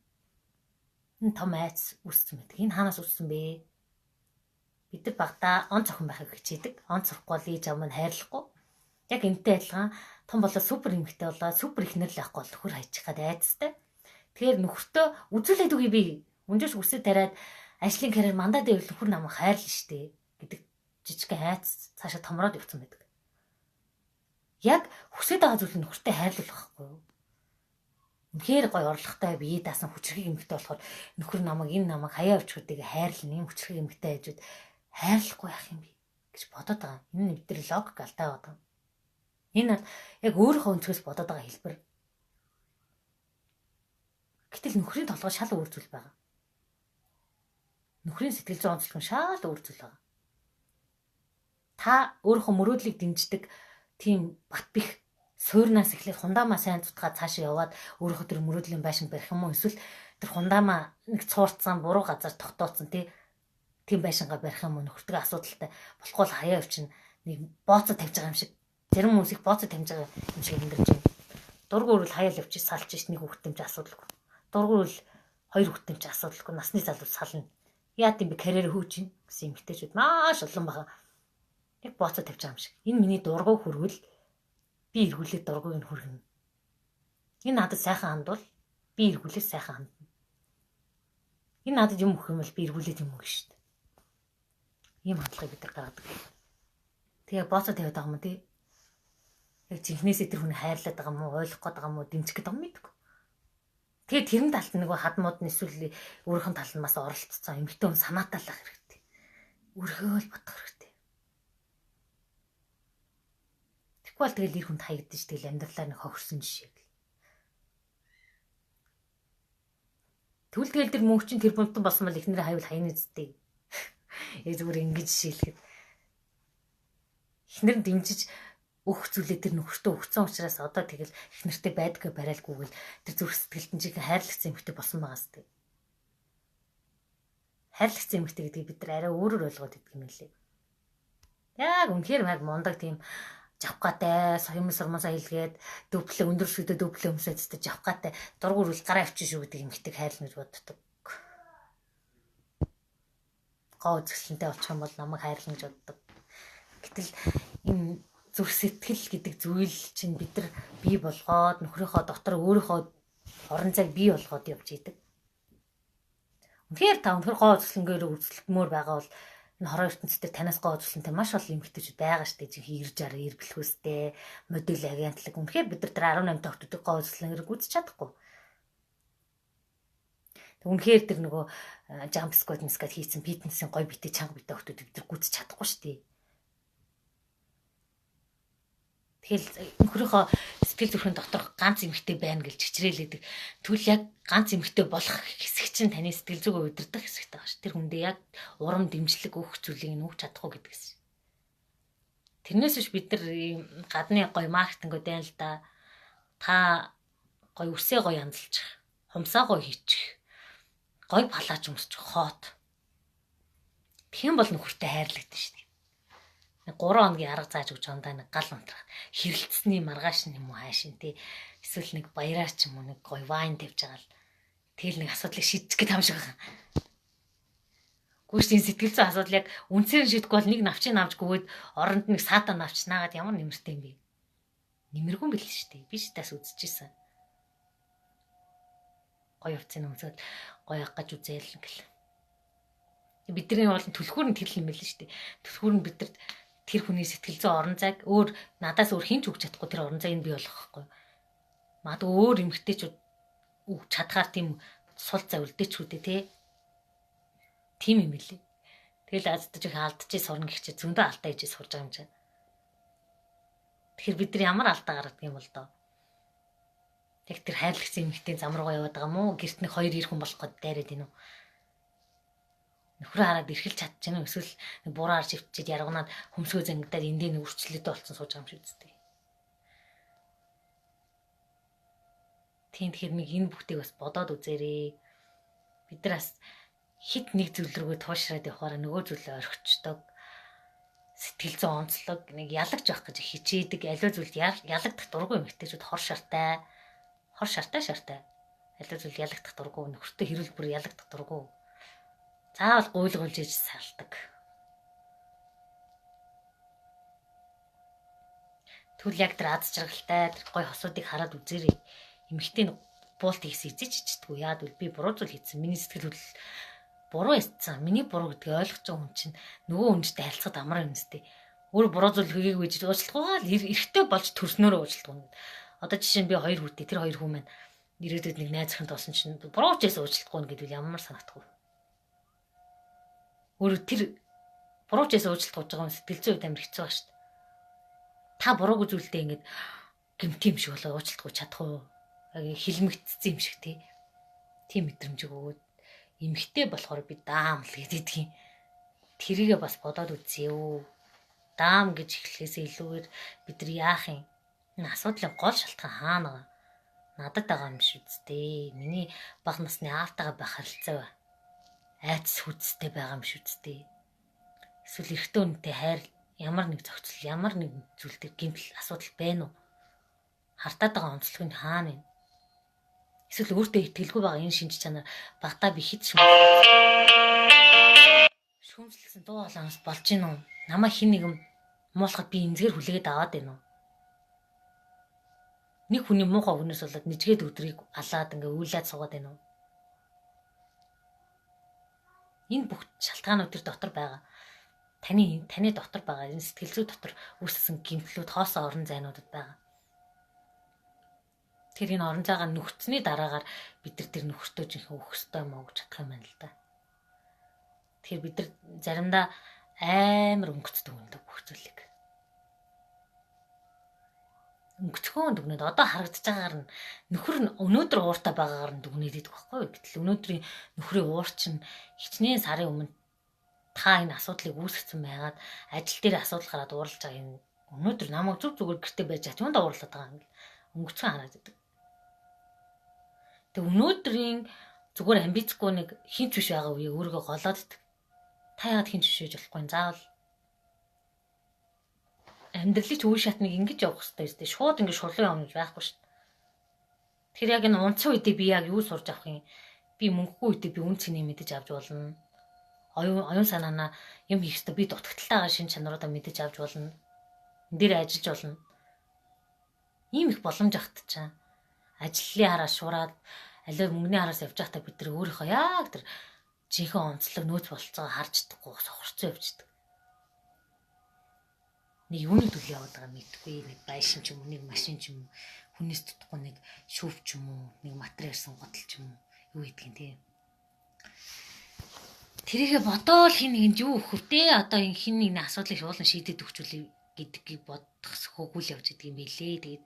Speaker 1: Энэ том айц үүссэн байдаг. Энэ хаанаас үүссэн бэ? Бид нар багадаа он цохон байхыг хичээдэг. Он цохгүй бол ээж аав маань хайрлахгүй. Яг энэтэй адилхан том болоо супер эмэгтэй болоо супер ихнэр л байхгүй бол нөхөр хайчих гад айцтай. Тэгэхээр нөхөртөө үзүүлээд үгүй би. Өнжөөш үсээ тариад ажлын карьер мандаа дэвэл нөхөр намайг хайрлаа штэ гэдэг жижигхэн айц цаашаа томроод явцсан байдаг. Яг хүсэж байгаа зүйл нь нөхөртэй хайрлах байхгүй юу? Үнэхээр гоё орлоготой бие даасан хүчрхэг эмэгтэй болохоор нөхөр намайг энэ намайг хаяа өвчгүүдийг хайрлна юм хүчрхэг эмэгтэй ажууд хайрлахгүй яах юм бэ гэж бодоод байгаа. Энэ нь бидний логик алдаа байгаа. Энэ бол яг өөрийнхөө өнцгөөс бодоод байгаа хэлбэр. Гэтэл нөхрийн толгой шал өөр зүйл байгаа. Нөхрийн сэтгэл зүйн онцлог нь шал өөр зүйл байгаа. Та өөрийнхөө мөрөөдлийг дэмждэг тийм бат бих суурнаас эхлээд хундаамаа сайн зутгаа цаашаа яваад өөрийнхөө тэр мөрөөдлийн байшинг барих юм уу эсвэл тэр хундаамаа нэг цуурцсан буруу газар тогтооцсон тийм байшингаа барих юм уу нөхөртөө асуудалтай болохгүй бол хаяа өвчин нэг бооцоо тавьж байгаа юм шиг зарим хүмүүс их бооцоо тавьж байгаа юм шиг амьдарч байна. Дургу өрөл хаяал явчих салж ш нэг хүүхдтэй ч асуудалгүй. Дургу өрөл хоёр хүүхдтэй ч асуудалгүй. Насны залуу сална. Яа тийм бэ карьер хөөж гэсэн эмэгтэйчүүд маш олон байгаа. Яг бооцоо тавьж байгаа юм шиг. Энэ миний дургу хүрвэл би эргүүлээд дургуйг нь хүргэнэ. Энэ надад сайхан хандвал би эргүүлээд сайхан хандна. Энэ надад юм өгөх юм бол би эргүүлээд юм өгнө шүү дээ. Ийм хандлагыг бид нар гаргадаг. Тэгээ бооцоо тавиад байгаа юм тий. Яг жинхнээсээ тэр хүний хайрлаад байгаа юм уу, ойлгох гээд байгаа юм уу, дэмжих гээд байгаа юм мэдгүй. Тэгээ тэрэн талд нөгөө хад мод нь эсвэл өөрийнх нь талд нь бас оролцсон эмэгтэй хүн санаатай л ах хэрэгтэй. Өөрхөө л бодох хэрэгтэй. Тэгэхгүй бол тэгэл ир хүнд хаягдаж тэгэл амьдралаа нэг хохирсон жишээ гэл. Тэгвэл тэгэл тэр мөнгө чинь тэр бунтан болсон бол эхнэрээ хавьл хаяны зүтэй. Яг зүгээр ингэж жишээлхэд эхнэр нь дэмжиж өгөх зүйлээ тэр нөхөртөө өгсөн учраас одоо тэгэл эхнэртэй байдгаа бариалгүйгээл тэр зүрх сэтгэлд нь жинхэнэ хайрлагдсан эмэгтэй болсон байгаа сте. Хайрлагдсан эмэгтэй гэдгийг бид нар арай өөрөөр ойлгоод идэх юм лээ. Яг үнэхээр яг мундаг тийм жавхгатай соём сурмасаа хэлгээд дөвлөө өндөр шүдэ дөвлөө өмсөөд зү жавхгатай дургу өрөл гараа авчих шүү гэдэг эмэгтэйг хайрлна гэж боддог. Гоо үзэсгэлэнтэй болчих юм бол намайг хайрлна гэж боддог. Гэтэл энэ зүрх сэтгэл гэдэг зүйл чинь бид нар бий болгоод нөхрийнхөө дотор өөрийнхөө орон зайг бий болгоод явж идэг. Үнэхээр та үнэхээр гоо үзэсгэлэнгээр өрсөлдмөр байгаа бол энэ хорон ертөнцийн танаас гоо үзэсгэлэнтэй маш олон эмэгтэйчүүд байгаа шүү дээ. Жинхэнэ 90 60 90 бэлхүүстэй модель агентлаг. Үнэхээр бид нар тэр 18 та хүмүүсийг гоо үзэсгэлэнгээр гүйцэж чадахгүй. Үнэхээр тэр нөгөө jump squat мскат хийсэн фитнесийн гой битээ чанга битээ хүмүүс бид нар гүйцэж чадахгүй шүү дээ. Тэгэл нөхрийнхөө сэтгэл зүрхэн доторх ганц эмэгтэй байна гэж чичрээлээдэг. Тэгвэл яг ганц эмэгтэй болох хэсэг чинь таны сэтгэл зүгөө удирдах хэсэгтэй байгаа ш. Тэр хүндээ яг урам дэмжлэг өгөх зүйлийг нь өгч чадахгүй гэдгээс. Тэрнээс биш бид нар ийм гадны гоё маркетингүүд байна л да. Та гоё үсээ гоё янзалчих, хумсаа гоё хийчих, гоё палаж өмсчих хот. Тэгэн бол нөхөртэй хайрлагдана шүү дээ. 3 хоногийн арга зааж өгч ондаа нэг гал унтрах. Хэрэлцсэний маргааш нь юм уу хаашин тий. Эсвэл нэг баяраар ч юм уу нэг гоё вайн тавьж байгаа л тэгэл нэг асуудлыг шийдчих гээд юм шиг байгаа. Гүйш энэ сэтгэл зүйн асуудал яг үндсээр нь шийдэхгүй бол нэг навчин авч гүгээд оронд нэг саатан авч наагаад ямар нэмэртэй юм бэ? Нэмэргүй юм бэл шүү дээ. Би ч тас үзчихсэн. Гоё явцын өмсөд гоё гаж үзээл ингээл. Бидний бол түлхүүр нь тэр л юм бэл шүү дээ. Түлхүүр нь бидэрт тэр хүний сэтгэл зүйн орон зайг өөр надаас өөр хэн ч өгч чадахгүй тэр орон зайг нь бий болгохгүй. Магадгүй өөр эмэгтэйчүүд өгч чадхаар тийм сул зай үлдээчгүй дээ тий. Тийм юм билээ. Тэгэл аздаж их алдчихи сурна гэх чи зөндөө алдаа хийж сурж байгаа юм чинь. Тэгэхээр бид нар ямар алдаа гаргадаг юм бол доо. Яг тэр хайрлагцсан эмэгтэй зам руугаа яваад байгаа мó гэрт нэг хоёр ир хүн болох гээд дайраад ийн үү. Нөхрөө хараад эрхэлж чадчих юм эсвэл буруу арч ивчээд яргунаад хөмсгөө зангидаад эндээ нэг үрчлэлтэй болцсон сууж байгаа юм шиг үсттэй. Тийм тэгэхээр нэг энэ бүгдийг бас бодоод үзээрэй. Бид нар бас хит нэг зүйл рүүгээ туушраад явахаараа нөгөө зүйлээ орхичдог. Сэтгэл зүйн онцлог нэг ялагч байх гэж хичээдэг. Аливаа зүйлд ялагдах дургүй эмэгтэйчүүд хор шартай. Хор шартай шартай. Аливаа зүйлд ялагдах дургүй, нөхөртөө хэрүүл бүр ялагдах дургүй. Заавал гуйлгуулж иж салдаг. Тэгвэл яг тэр аз жаргалтай тэр гой хосуудыг хараад үзээрэй. Эмэгтэй нь буулт хийсэн эзэж ичдэггүй. Яад вэ? Би буруу зүйл хийсэн. Миний сэтгэл хөдлөл буруу хийсэн. Миний буруу гэдгийг ойлгож байгаа хүн чинь нөгөө хүнтэй харилцахад амар юм зү. Өөр буруу зүйл хийгээгүй гэж уучлахгүй л эрэгтэй болж төрснөөрөө уучлахгүй. Одоо жишээ нь би хоёр хүүтэй тэр хоёр хүн маань ирээдүйд нэг найз охин тоосон чинь буруу ч байсан уучлахгүй гэдвэл ямар санагдахгүй. Өөрөө тэр буруу ч байсан уучлах гэж байгаа юм сэтгэл зүйн үед амар хэцүү ба шүү дээ. Та буруугүй зүйлдээ ингээд гэмт юм шиг болоо уучлахгүй чадах уу? Хилмигдсэн юм шиг тий. Тийм мэдрэмжийг өгөөд эмэгтэй болохоор би даам л гэдэг юм. Тэрийгээ бас бодоод үзье үү. Даам гэж эхлэхээсээ илүүгээр бид нар яах юм? Энэ асуудлын гол шалтгаан хаана байгаа? Надад байгаа юм шүү дээ. Миний бага насны аавтайгаа байх харилцаа ба. Айдас хүчтэй байгаа юм шүү дээ. Эсвэл эрэгтэй хүнтэй хайр ямар нэг зохицол, ямар нэг зүйл дээр гэмтэл асуудал байна уу? Хартаад байгаа онцлог нь хаана юм? Эсвэл өөртөө итгэлгүй байгаа энэ шинж чанар багтаа би хэд шүүмжлэсэн дуу хоолойноос болж гин үү? Намайг хин нэгэн муулахад би энзгээр хүлээгээд аваад байна уу? Нэг хүний муухай өгнөөс болоод нэжгээд өдрийг алаад ингээ уйлаад суугаад байна уу? Энэ бүх шалтгаанууд тэр дотор байгаа. Таны дотор байгаа энэ сэтгэл зүй дотор үүссэн гэмтлүүд хоосон орон зайнуудад байгаа. Тэр энэ орон зайгаа нөхцөний дараагаар бид нар тэр нөхөртөө жинхэнэ өгөх ёстой юм уу гэж чадах юм байна л да. Тэгэхээр бид нар заримдаа амар өнгөцдөг өндөг бүх зүйлийг. Өнгөцхөн дүгнээд одоо харагдаж байгаагаар нь нөхөр нь өнөөдөр ууртай байгаагаар нь дүгнээд идэх байхгүй юу? Гэтэл өнөөдрийн нөхрийн уур чинь хичнээн сарын өмнө та энэ асуудлыг үүсгэсэн байгаад ажил дээр асуудал гараад уурлаж байгаа юм. Өнөөдөр намайг зүг зүгээр гэрте байж байгаа юунд уурлаад байгаа юм гэл өнгөцхөн хараад идэг. Тэг өнөөдрийн зүгээр амбицгүй нэг хинч биш байгаа үеийг өөрийгөө голоод идэг. Та яагаад хинч биш байж болохгүй юм? Заавал амьдралын ч үе шатныг ингэж явах хэрэгтэй юм. Шууд ингэ шулуун явна гэж байхгүй шүү дээ. Тэгэхээр яг энэ унцсан үедээ би яг юу сурж авах юм? Би мөнгөгүй үедээ би үн цэнийг мэдэж авч болно. Оюун санаанаа юм хийх ёстой. Би дутагдaltaй байгаа шин чанаруудаа мэдэж авч болно. Энд дээр ажиллаж болно. Ийм их боломж ахт чаа. Ажлын хараас шуураад аливаа мөнгөний хараас явж байхдаа бид нар өөрийнхөө яг тэр жинхэнэ онцлог нөөц болцоогоо харж чадахгүй сохорцсон явждаг. Нэг юуны төлөө яваад байгаа мэдгүй, нэг байшин ч юм уу, нэг машин ч юм уу, хүнээс тутахгүй нэг шүүв ч юм уу, нэг материал сонготол ч юм уу, юу гэдгийг тийм. Тэрийгэ бодоол хин нэгэнд юу өгөх вэ? Одоо энэ хин нэгний асуудлыг шуулан шийдээд өгчүүлээ гэдгийг бодох сөхөөгүй л явж идэг юм билээ. Тэгээд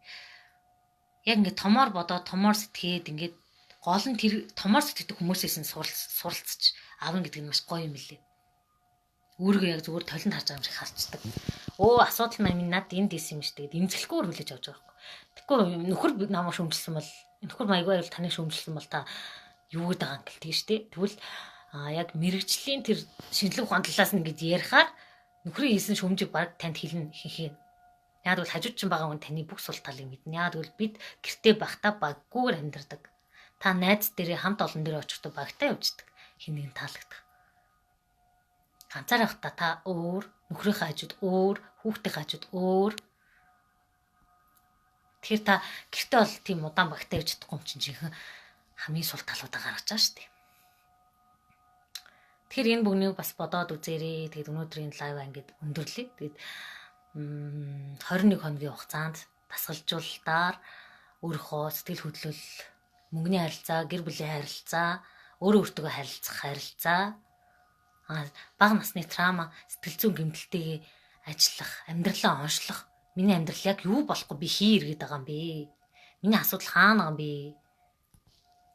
Speaker 1: яг ингээд томоор бодоод томоор сэтгээд ингээд гол нь тэр томоор сэтгэдэг хүмүүсээс нь суралцж авна гэдэг нь маш гоё юм билээ. Өөрийгөө яг зүгээр толинд харж байгаа юм шиг харцдаг. Өө асуудал маань минь над энд исэн юм шүү дээ. Эмзэглэхгүйгээр хүлээж авч байгаа байхгүй. Тэгэхгүй нөхөр намайг шүмжилсэн бол нөхөр маягүй байвал таныг шүмжилсэн бол та юу гэдэг байгаа юм гэл тийм шүү дээ. Тэгвэл яг мэрэгжлийн тэр шинжлэх ухаан талаас нь ингэж ярихаар нөхрийн хийсэн шүмжийг баг танд хэлнэ хинхээ. Яг бол хажууд чинь байгаа хүн таны бүх сул талыг мэднэ. Яг бол бид гэртээ байхдаа баггүйгээр амьдардаг. Та найз дээрээ хамт олон дээр очихдоо багтаа явждаг. Хин нэгэн таалагдах. Ганцаар явахдаа та өөр, нөхрийнхээ хажууд өөр, хүүхдийнхээ хажууд өөр. Тэгэхээр та гэртээ бол тийм удаан багтаа явж чадахгүй юм чинь жинхэнэ хамгийн сул талуудаа гаргаж байгаа шүү дээ. Тэгэхээр энэ бүгнийг бас бодоод үзээрэй. Тэгээд өнөөдрийн live ингээд өндөрлөе. Тэгээд 21 хоногийн хугацаанд дасгалжуулалтаар өөрийнхөө сэтгэл хөдлөл, мөнгөний харилцаа, гэр бүлийн харилцаа, өөрөө өөртөө харилцах харилцаа, бага насны трама, сэтгэл зүйн гэмтэлтэйгээ ажиллах, амьдралаа онцлох, миний амьдрал яг юу болохгүй би хий эргээд байгаа юм бэ? Миний асуудал хаана байгаа юм бэ?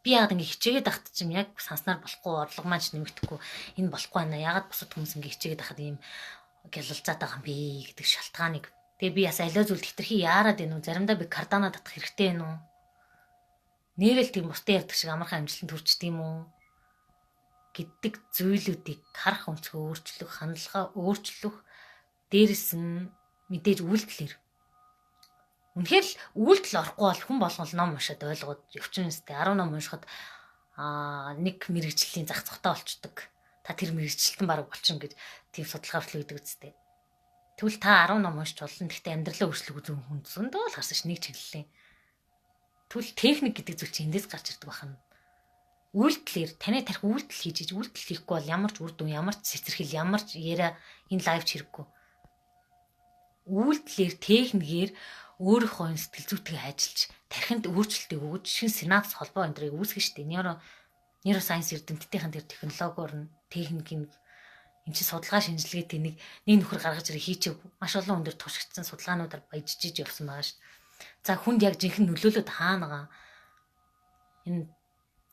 Speaker 1: Би яагаад ингэ хичээгээд ахт чим яг санснаар болохгүй, орлого маань ч нэмэгдэхгүй, энэ болохгүй байна. Яагаад бусад хүмүүс ингэ хичээгээд ахад ийм гялалзаад байгаа юм бэ гэдэг шалтгааныг. Тэгээ би бас аливаа зүйлд хитрхи яарад байна уу? Заримдаа би кардана татах хэрэгтэй байна уу? Нэрэл тийм бусдын ярьдаг шиг амархан амжилтанд хүрчдэг юм уу? Гэдэг зүйлүүдийг харах өнцгөө өөрчлөх, хандлага өөрчлөх, дээрэс нь мэдээж үйлдэлэр. Үнэхээр л үйлдэл орохгүй бол хүн болгон ном уншаад ойлгоод явчихна үстэй. 10 ном уншихад нэг мэрэгжлийн зах зохтой болчдөг. Та тэр мэрэгчлэлтэн бараг болчихно гэж тийм судалгаа хүртэл өгдөг үстэй. Тэгвэл та 10 ном уншиж болно. Гэхдээ амьдралаа өөрчлөх үзэн хүн зөндөө л харсан ш нэг чиглэлийн. Тэгвэл техник гэдэг зүйл чинь эндээс гарч ирдэг байна. Үйлдэлээр таны тарих үйлдэл хийж иж үйлдэл хийхгүй бол ямар ч үр дүн, ямар ч сэцэрхэл, ямар ч яриа энэ live ч хэрэггүй. Үйлдэлээр техникээр өөрийнхөө энэ сэтгэл зүйтэйгээ ажиллаж тархинд өөрчлөлтийг өгөж шин синапс холбоо энэ дэрийг үүсгэн штэ. Neuroscience эрдэмтдийн тэр технологиор нь техникийн энэ чинь судалгаа шинжилгээтэй нэг нөхөр гаргаж ирээ хийчээг маш олон хүн дээр туршигдсан судалгаануудаар баяжиж явсан байгаа шүү. За хүнд яг жинхэнэ нөлөөлөд хаана байгаа энэ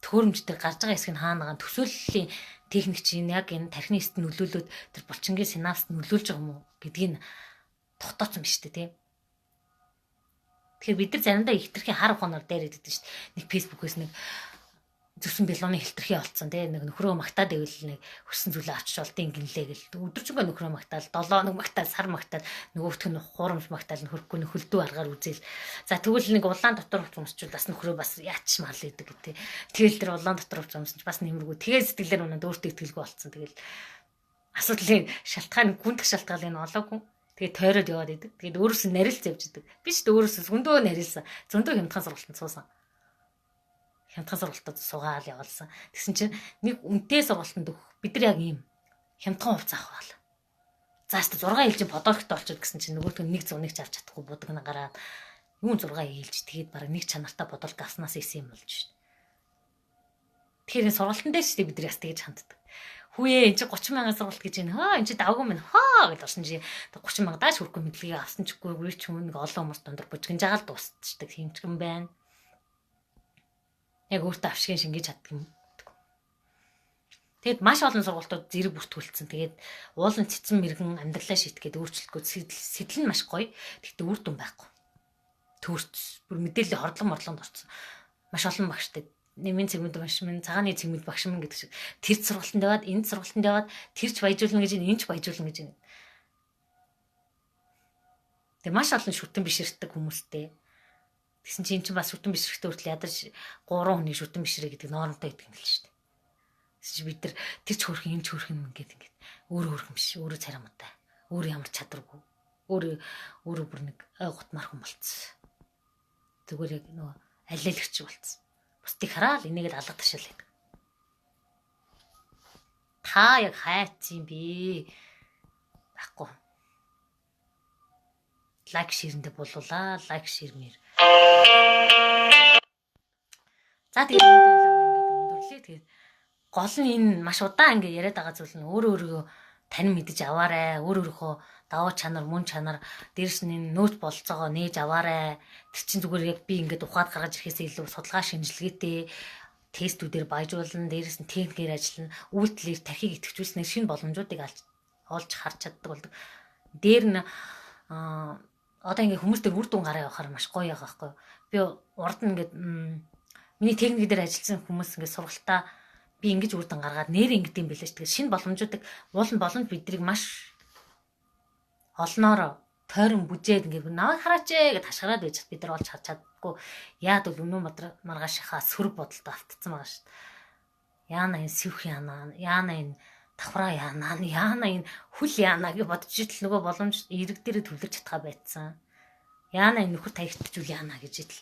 Speaker 1: төхөөрөмж дээр гарч байгаа хэсэг нь хаана байгаа төсөөллийн техник чинь яг энэ тархины эст нөлөөлөөд тэр булчингийн синапст нөлөөлж байгаа юм уу гэдгийг тогтооцсон биз дээ тийм. Тэгэхээр бид нар заримдаа их хэтэрхий хар ухаанаар дээр идэв шүү дээ. Нэг фэйсбүүкээс нэг зүсэн бэлууны хэлтэрхий олцсон тий нэг нөхрөө магтаад ивэл нэг хүссэн зүйлээ авчиж болдیں гинлээ гэл өдөржингөө нөхрөө магтаал 7 хоног магтаал сар магтаал нөгөөх нь хуурамч магтаал нөхөрхгүй нөхөлдүү аргаар үзэл. За тэгвэл нэг улаан дотор хувц өмсчүүл бас нөхрөө бас яач мал идэг тий. Тэгэл тэр улаан дотор хувц өмсөн ч бас нэмэргүй. Тэгээ сэтгэлээр унаад өөртөө итгэлгүй болцсон. Тэгэл асуудлын шалтгаан гүндэх шалтгаан энэ олоогүй. Тэгээ тойроод яваад идэг. Тэгээд өөрөөс нь нарилц явж идэг. Би ч өөрөөс зөндөө нарилсан. Зөндөө хямдхан сургалтанд суусан. Хямдхан сургалтад суугаал явуулсан. Тэгсэн чинь нэг үнэтэй сургалтанд өгөх бид нар яг ийм хямдхан хувцас авах бал. За өстө 6 ээлжийн подолктой болчиход гэсэн чинь нөгөөх нь 101 ч авч чадахгүй будагна гараад юун 6 ээлж тэгээд бараг нэг чанартай подолк авснаас исэн юм болж шин. Тэгэхээр энэ сургалтан дээр ч бид нар бас тэгж ханддаг. Хүүе эн чи 30 мянган сургалт гэж байна. Хаа эн чи давгүй мэн хаа гэж орсон чи 30 мянга дааш хүрэхгүй мэдлэгийг авсан ч үгүй үгүй ч хүн нэг олон хүмүүс дундор бужигнж байгаа л дуусчдаг хэмжгэн байна. Яг өөртөө авшигын шингээж чаддаг юм. Тэгэд маш олон сургалтууд зэрэг бүртгүүлсэн. Тэгээд уулын цэцэн мэрэгэн амьдралаа шийтгээд өөрчлөлтгүй сэтэл нь маш гоё. Тэгтээ үр дүн байхгүй. Төрц бүр мэдээллийн хордлого морлонд орсон. Маш олон багштай нэмийн цэгмэд багш минь, цагааны цэгмэд багш минь гэдэг шиг тэр сургалтанд яваад, энэ сургалтанд яваад, тэр ч баяжуулна гэж, энэ ч баяжуулна гэж. Тэгээ маш олон шүтэн бишрдэг хүмүүстэй. Тэгсэн чинь эн чинь бас шүтэн бишрэхдээ хүртэл ядаж 3 хүний шүтэн бишрээ гэдэг нормтой гэдэг юм л шүү дээ. Тэгсэн чинь бид нар тэр ч хөрхөн, энэ ч хөрхөн ингээд ингээд өөрөө хөрхөн биш, өөрөө царай муутай. Өөрөө ямар чадваргүй. Өөрөө өөрөө бүр нэг ойготмар хүн болцсон. Зүгээр яг нөгөө алиалагч болцсон. Бусдыг хараал энийг л алга ташаал гэдэг. Та яг хайц юм бэ? Байхгүй. Лайк ширэндээ болуулаа. Лайк ширмээр. За тэгээд ингээд өндөрлөө. Тэгээд Гол нь энэ маш удаан ингээ яриад байгаа зүйл нь өөрөө өөрийгөө тань мэдэж аваарэ. Өөр өөрийнхөө давуу чанар, мөн чанар, дээрэс нь энэ нөөц бололцоогоо нээж аваарэ. Тэр чинь зүгээр яг би ингээд ухаад гаргаж ирэхээс илүү судалгаа шинжилгээтэй тестүүдээр баяжуулна, дээрэс нь техникээр ажиллана, үйлдэлээр тархийг идэвхжүүлснээр шинэ боломжуудыг олж харж чаддаг болдог. Дээр нь одоо ингээ хүмүүс дээр үр дүн гараа явахаар маш гоё байгаа байхгүй юу. Би урд нь ингээд миний техник дээр ажилласан хүмүүс ингээд сургалтаа би ингэж үр дүн гаргаад нэр ингэдэм билээ шүү дээ. Шинэ боломжуудыг уул нь боломж биднийг маш олноороо тойрон бүжээд ингээд наваа хараач ээ гэд хашгираад байж бид нар олж харж чаддаггүй. Яад бол өнөө маргаашийнхаа сөрөг бодолтой автцсан байгаа шүү дээ. Яана энэ сэвх яана, яана энэ давхраа яана, яана энэ хүл яана гэж бодож итл нөгөө боломж ирэг дээрээ төвлөрч чадхаа байцсан. Яана энэ нөхөр таягдчихвэл яана гэж итл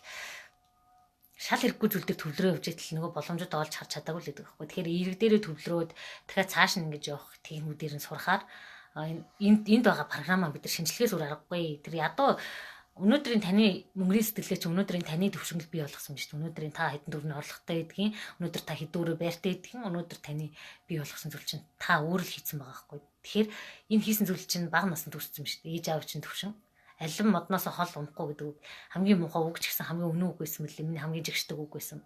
Speaker 1: шал хэрэггүй зүйл дээр төвлөрөө явж идэл нөгөө боломжууд олж харж чадаагүй л гэдэг байхгүй. Тэгэхээр ирэг дээрээ төвлөрөөд дахиад цааш нь ингэж явах техникүүдээр нь сурахаар энэ энд байгаа програмаа бид нар шинжилгээс үр аргагүй. Тэр ядуу өнөөдрийн таны мөнгөний сэтгэлгээ чи өнөөдрийн таны төвшнгөл бий болгосон юм шүү дээ. Өнөөдрийн та хэдэн төгрөгийн орлоготой гэдгийг, өнөөдөр та хэдэн өрөө байртай гэдгийг, өнөөдөр таны бий болгосон зүйл чинь та өөр л хийцэн байгаа байхгүй. Тэгэхээр энэ хийсэн зүйл чинь бага наснд үүссэн юм шүү дээ. Ээж аав чинь төвшин. Алим модноос хол унахгүй гэдэг үг хамгийн муухай үг ч гэсэн хамгийн үнэн үг байсан мөлий. Миний хамгийн жигшдэг үг байсан.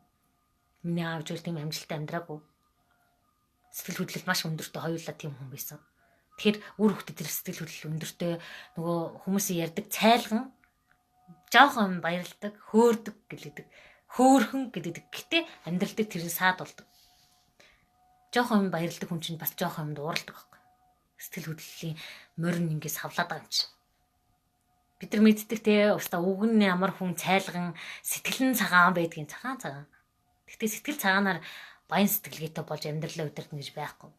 Speaker 1: Миний аав зүйл тийм амжилттай амьдраагүй. Сэтгэл хөдлөл маш өндөртэй хоёулаа тийм хүн байсан. Тэгэхээр үр хөвгтөд тэр сэтгэл хөдлөл өндөртэй нөгөө хүмүүсийн ярьдаг цайлган жоохон баярладаг, хөөрдөг гэлээдэг. Хөөхөн гэдэг. Гэтэ амьдрал дээр тэр нь саад болдог. Жоохон юм баярладаг хүн чинь бас жоохон юмд ууралдаг байхгүй. Сэтгэл хөдлөлийн морин ингэ савлаад байгаа юм чинь. Бид нар мэддэг те уста үг нь ямар хүн цайлган сэтгэл нь цагаан байдгийн цагаан цагаан. Гэтэ сэтгэл цагаанаар баян сэтгэлгээтэй болж амьдралаа удирдна гэж байхгүй.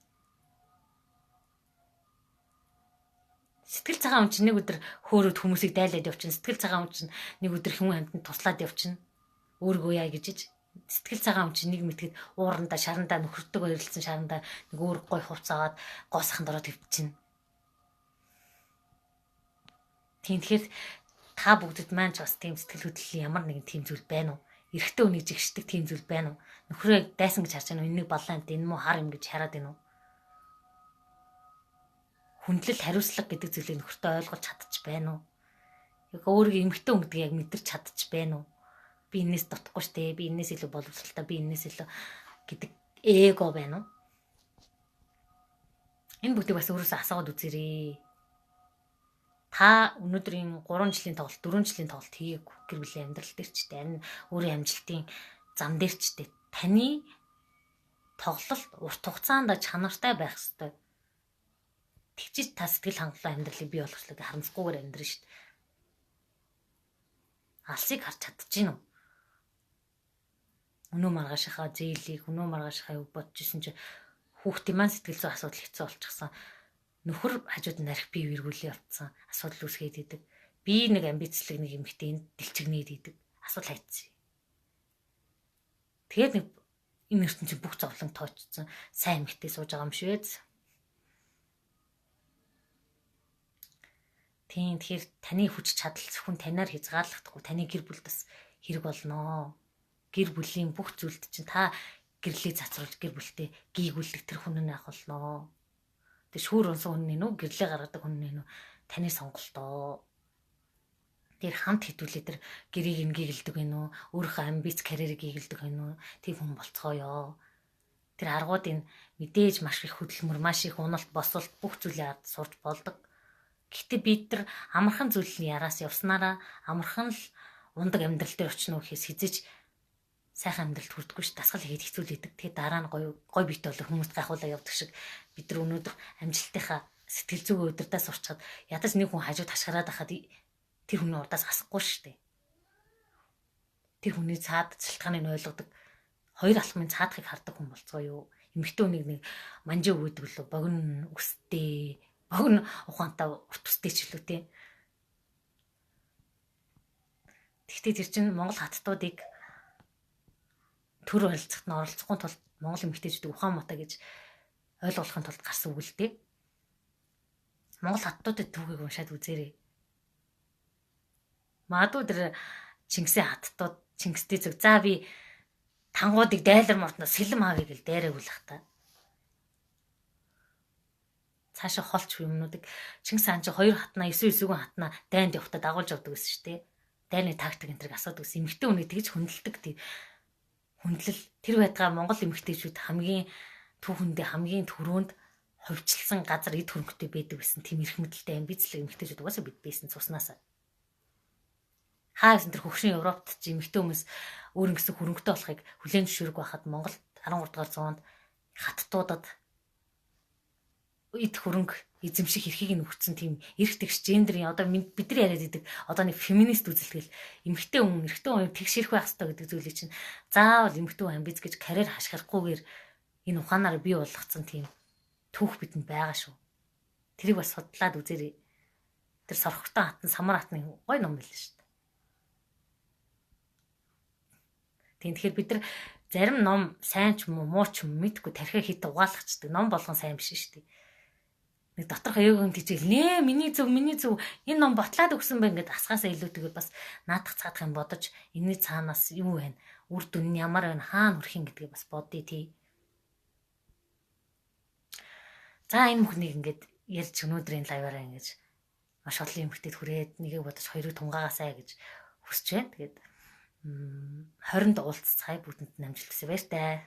Speaker 1: Сэтгэл цагаан хүн чинь нэг өдөр хөөрөөд хүмүүсийг дайлаад явчихна. Сэтгэл цагаан хүн чинь нэг өдөр хүн амьтанд туслаад явчихна. Өөргөө яа гэж ич. Сэтгэл цагаан хүн чинь нэг мэтгэд уурандаа шарандаа нөхөртөг ойрлцсон шарандаа нэг өөр гой хувц аваад гоо саханд ороод хөвчихнэ. Тийм тэгэхээр та бүгдэд маань ч бас тийм сэтгэл хөдлөлийн ямар нэгэн тийм зүйл байна уу? Эрэгтэй хүнийг жигшдэг тийм зүйл байна уу? Нөхрөө дайсан гэж харж байна уу? Энэ нэг баллаа энэ муу хар юм гэж хараад байна уу? Хүндлэл хариуцлага гэдэг зүйлийг нөхөртөө ойлгож чадчих байна уу? Яг өөрийгөө эмэгтэй хүн гэдгийг яг мэдэрч чадчих байна уу? Би энэс дутахгүй штэ, би энэс илүү боловсралтай, би энэс илүү гэдэг эго байна уу? Энэ бүгдийг бас өөрөөсөө асууад үзээрэй. Та өнөөдрийн 3 жилийн тоглолт, 4 жилийн тоглолт хийгээгүй гэр бүлийн амьдрал дээр ч тэ өөрийн амжилтын зам дээр ч тэ таны тоглолт урт хугацаанд чанартай байх ёстой. Тэгжиж та сэтгэл хангалуун амьдралыг бий болгочлоо харамсахгүйгээр амьдрна шүү дээ. Алсыг харж чадчихэв үү? Өнөө маргаашийнхаа зээлийг, өнөө маргаашийнхаа юу бодож исэн чи хүүхдийн маань сэтгэл зүйн асуудал хэцүү болчихсон. Нөхөр хажууд нь арх бие эргүүлээ явцсан. Асуудал үүсгээд идэг. Би нэг амбицлаг нэг эмэгтэй энд дэлчигнээд идэг. Асуудал хайцсан. Тэгээд нэг энэ ертөнцийн бүх зовлон тоочсон сайн эмэгтэй сууж байгаа юм шиг ээ. Тийм тэгэхээр таны хүч чадал зөвхөн танаар хязгаарлахдаггүй таны гэр бүлд бас хэрэг болноо. Гэр бүлийн бүх зүйлд чинь та гэрлийг цацруулж гэр бүлтэй гийгүүлдэг тэр хүн нь ах болноо. Тэр шүүр унсан хүн нэ үү гэрлээ гаргадаг хүн нэ үү таны сонголтоо. Тэр хамт хитүүлээ тэр гэрийг нь гигэлдэг байх уу? Өөрийнхөө амбиц карьерийг гигэлдэг байх уу? Тийм хүн болцгооё. Тэр аргуудын мэдээж маш их хөдөлмөр, маш их уналт, босолт бүх зүйлээ ард сурч болдог. Гэхдээ бид нар амархан зүйлний яраас явснараа амархан л ундаг амьдрал дээр очино гэхээс хизэж сайхан амьдралд хүрдэггүй ш дасгал хийгээд хэцүү л идэг. Тэгээ дараа нь гоё гоё биетэй болоо хүмүүст гайхуулаа явдаг шиг бид нар өнөөдөр амжилтынхаа сэтгэл зүгөө удирдаа сурчхад ядаж нэг хүн хажууд хашгираад байхад тэр хүний урдаас гасахгүй шүү дээ. Тэр хүний цаад шалтгааныг нь ойлгодог. Хоёр алхмын цаадахыг хардаг хүн болцгоо юу. Эмэгтэй хүнийг нэг манжи өгөөдөг лөө богино үстэй, богино ухаантай урт үстэй ч илүү те. Тэгтээ тэр чинь Монгол хаттуудыг төр оролцоход нь оролцохгүй тулд Монгол эмэгтэйчүүдийг ухаан муутай гэж ойлгуулахын тулд гарсан үг л дээ. Монгол хаттуудын түүхийг уншаад үзээрэй. Магадгүй тэр Чингисийн хаттууд Чингистэй зүг за би тангуудыг дайлар мортно сэлэм авъя гэл дайраагүй л ах та. Цаашаа холч юмнуудыг Чингис хаан чи 2 хатнаа 9 9-ийн хатнаа дайнд явахдаа дагуулж явдаг гэсэн шүү дээ. Дайны тактик энэ тэрг асуудаг гэсэн. Эмэгтэй хүнийг тэгж хүндэлдэг тий. Хүндлэл тэр байдгаа Монгол эмэгтэйчүүд хамгийн түүхэндээ хамгийн түрүүнд хувьчилсан газар эд хөрөнгөтэй байдаг гэсэн тийм эрх мэдэлтэй амбицлаг эмэгтэйчүүд угаасаа бид байсан цуснаасаа. Хаа гэсэн тэр хөгшин Европт ч эмэгтэй хүмүүс өөр ингэсэн хөрөнгөтэй болохыг хүлээн зөвшөөрөг байхад Монгол 13 дугаар зуунд хаттуудад эд хөрөнгө эзэмших эрхийг нь өгсөн тийм эрх тэгш гендерийн одоо бид нар яриад идэг одоо нэг феминист үзэлтгэл эмэгтэй хүн эрэгтэй хүн тэгш эрх байх ёстой гэдэг зүйлийг чинь заавал эмэгтэй хүн амбиц гэж карьер хашгирахгүйгээр энэ ухаанаар бий болгоцсон тийм түүх бидэнд байгаа шүү. Тэрийг бас судлаад үзээрэй. Тэр сорхогтой хатан самар хатны гой ном байл шүү дээ. Тийм, тэгэхээр бид нар зарим ном сайн ч юм уу муу ч юм мэдгүй тархиа хит угаалгачдаг. Ном болгон сайн биш шүү дээ. Нэг доторх ээгэн тийжэл нээ миний зөв миний зөв энэ ном ботлаад өгсөн байх гэдээ асгаасаа илүүтэйгээр бас наадах цаадах юм бодож энэний цаанаас юу байна, үр дүн нь ямар байна, хаана хүрэх юм гэдгээ бас бодъё тий. За энэ бүхнийг ингээд ярьж өнөөдрийн лайваараа ингэж маш олон юмхтэд хүрээд нэгийг бодож хоёрыг тунгаагаасай гэж хүсэж байна. Тэгээд 20-нд уулзцгаая, бүгдэнд нь амжилт хүсье. Баяртай.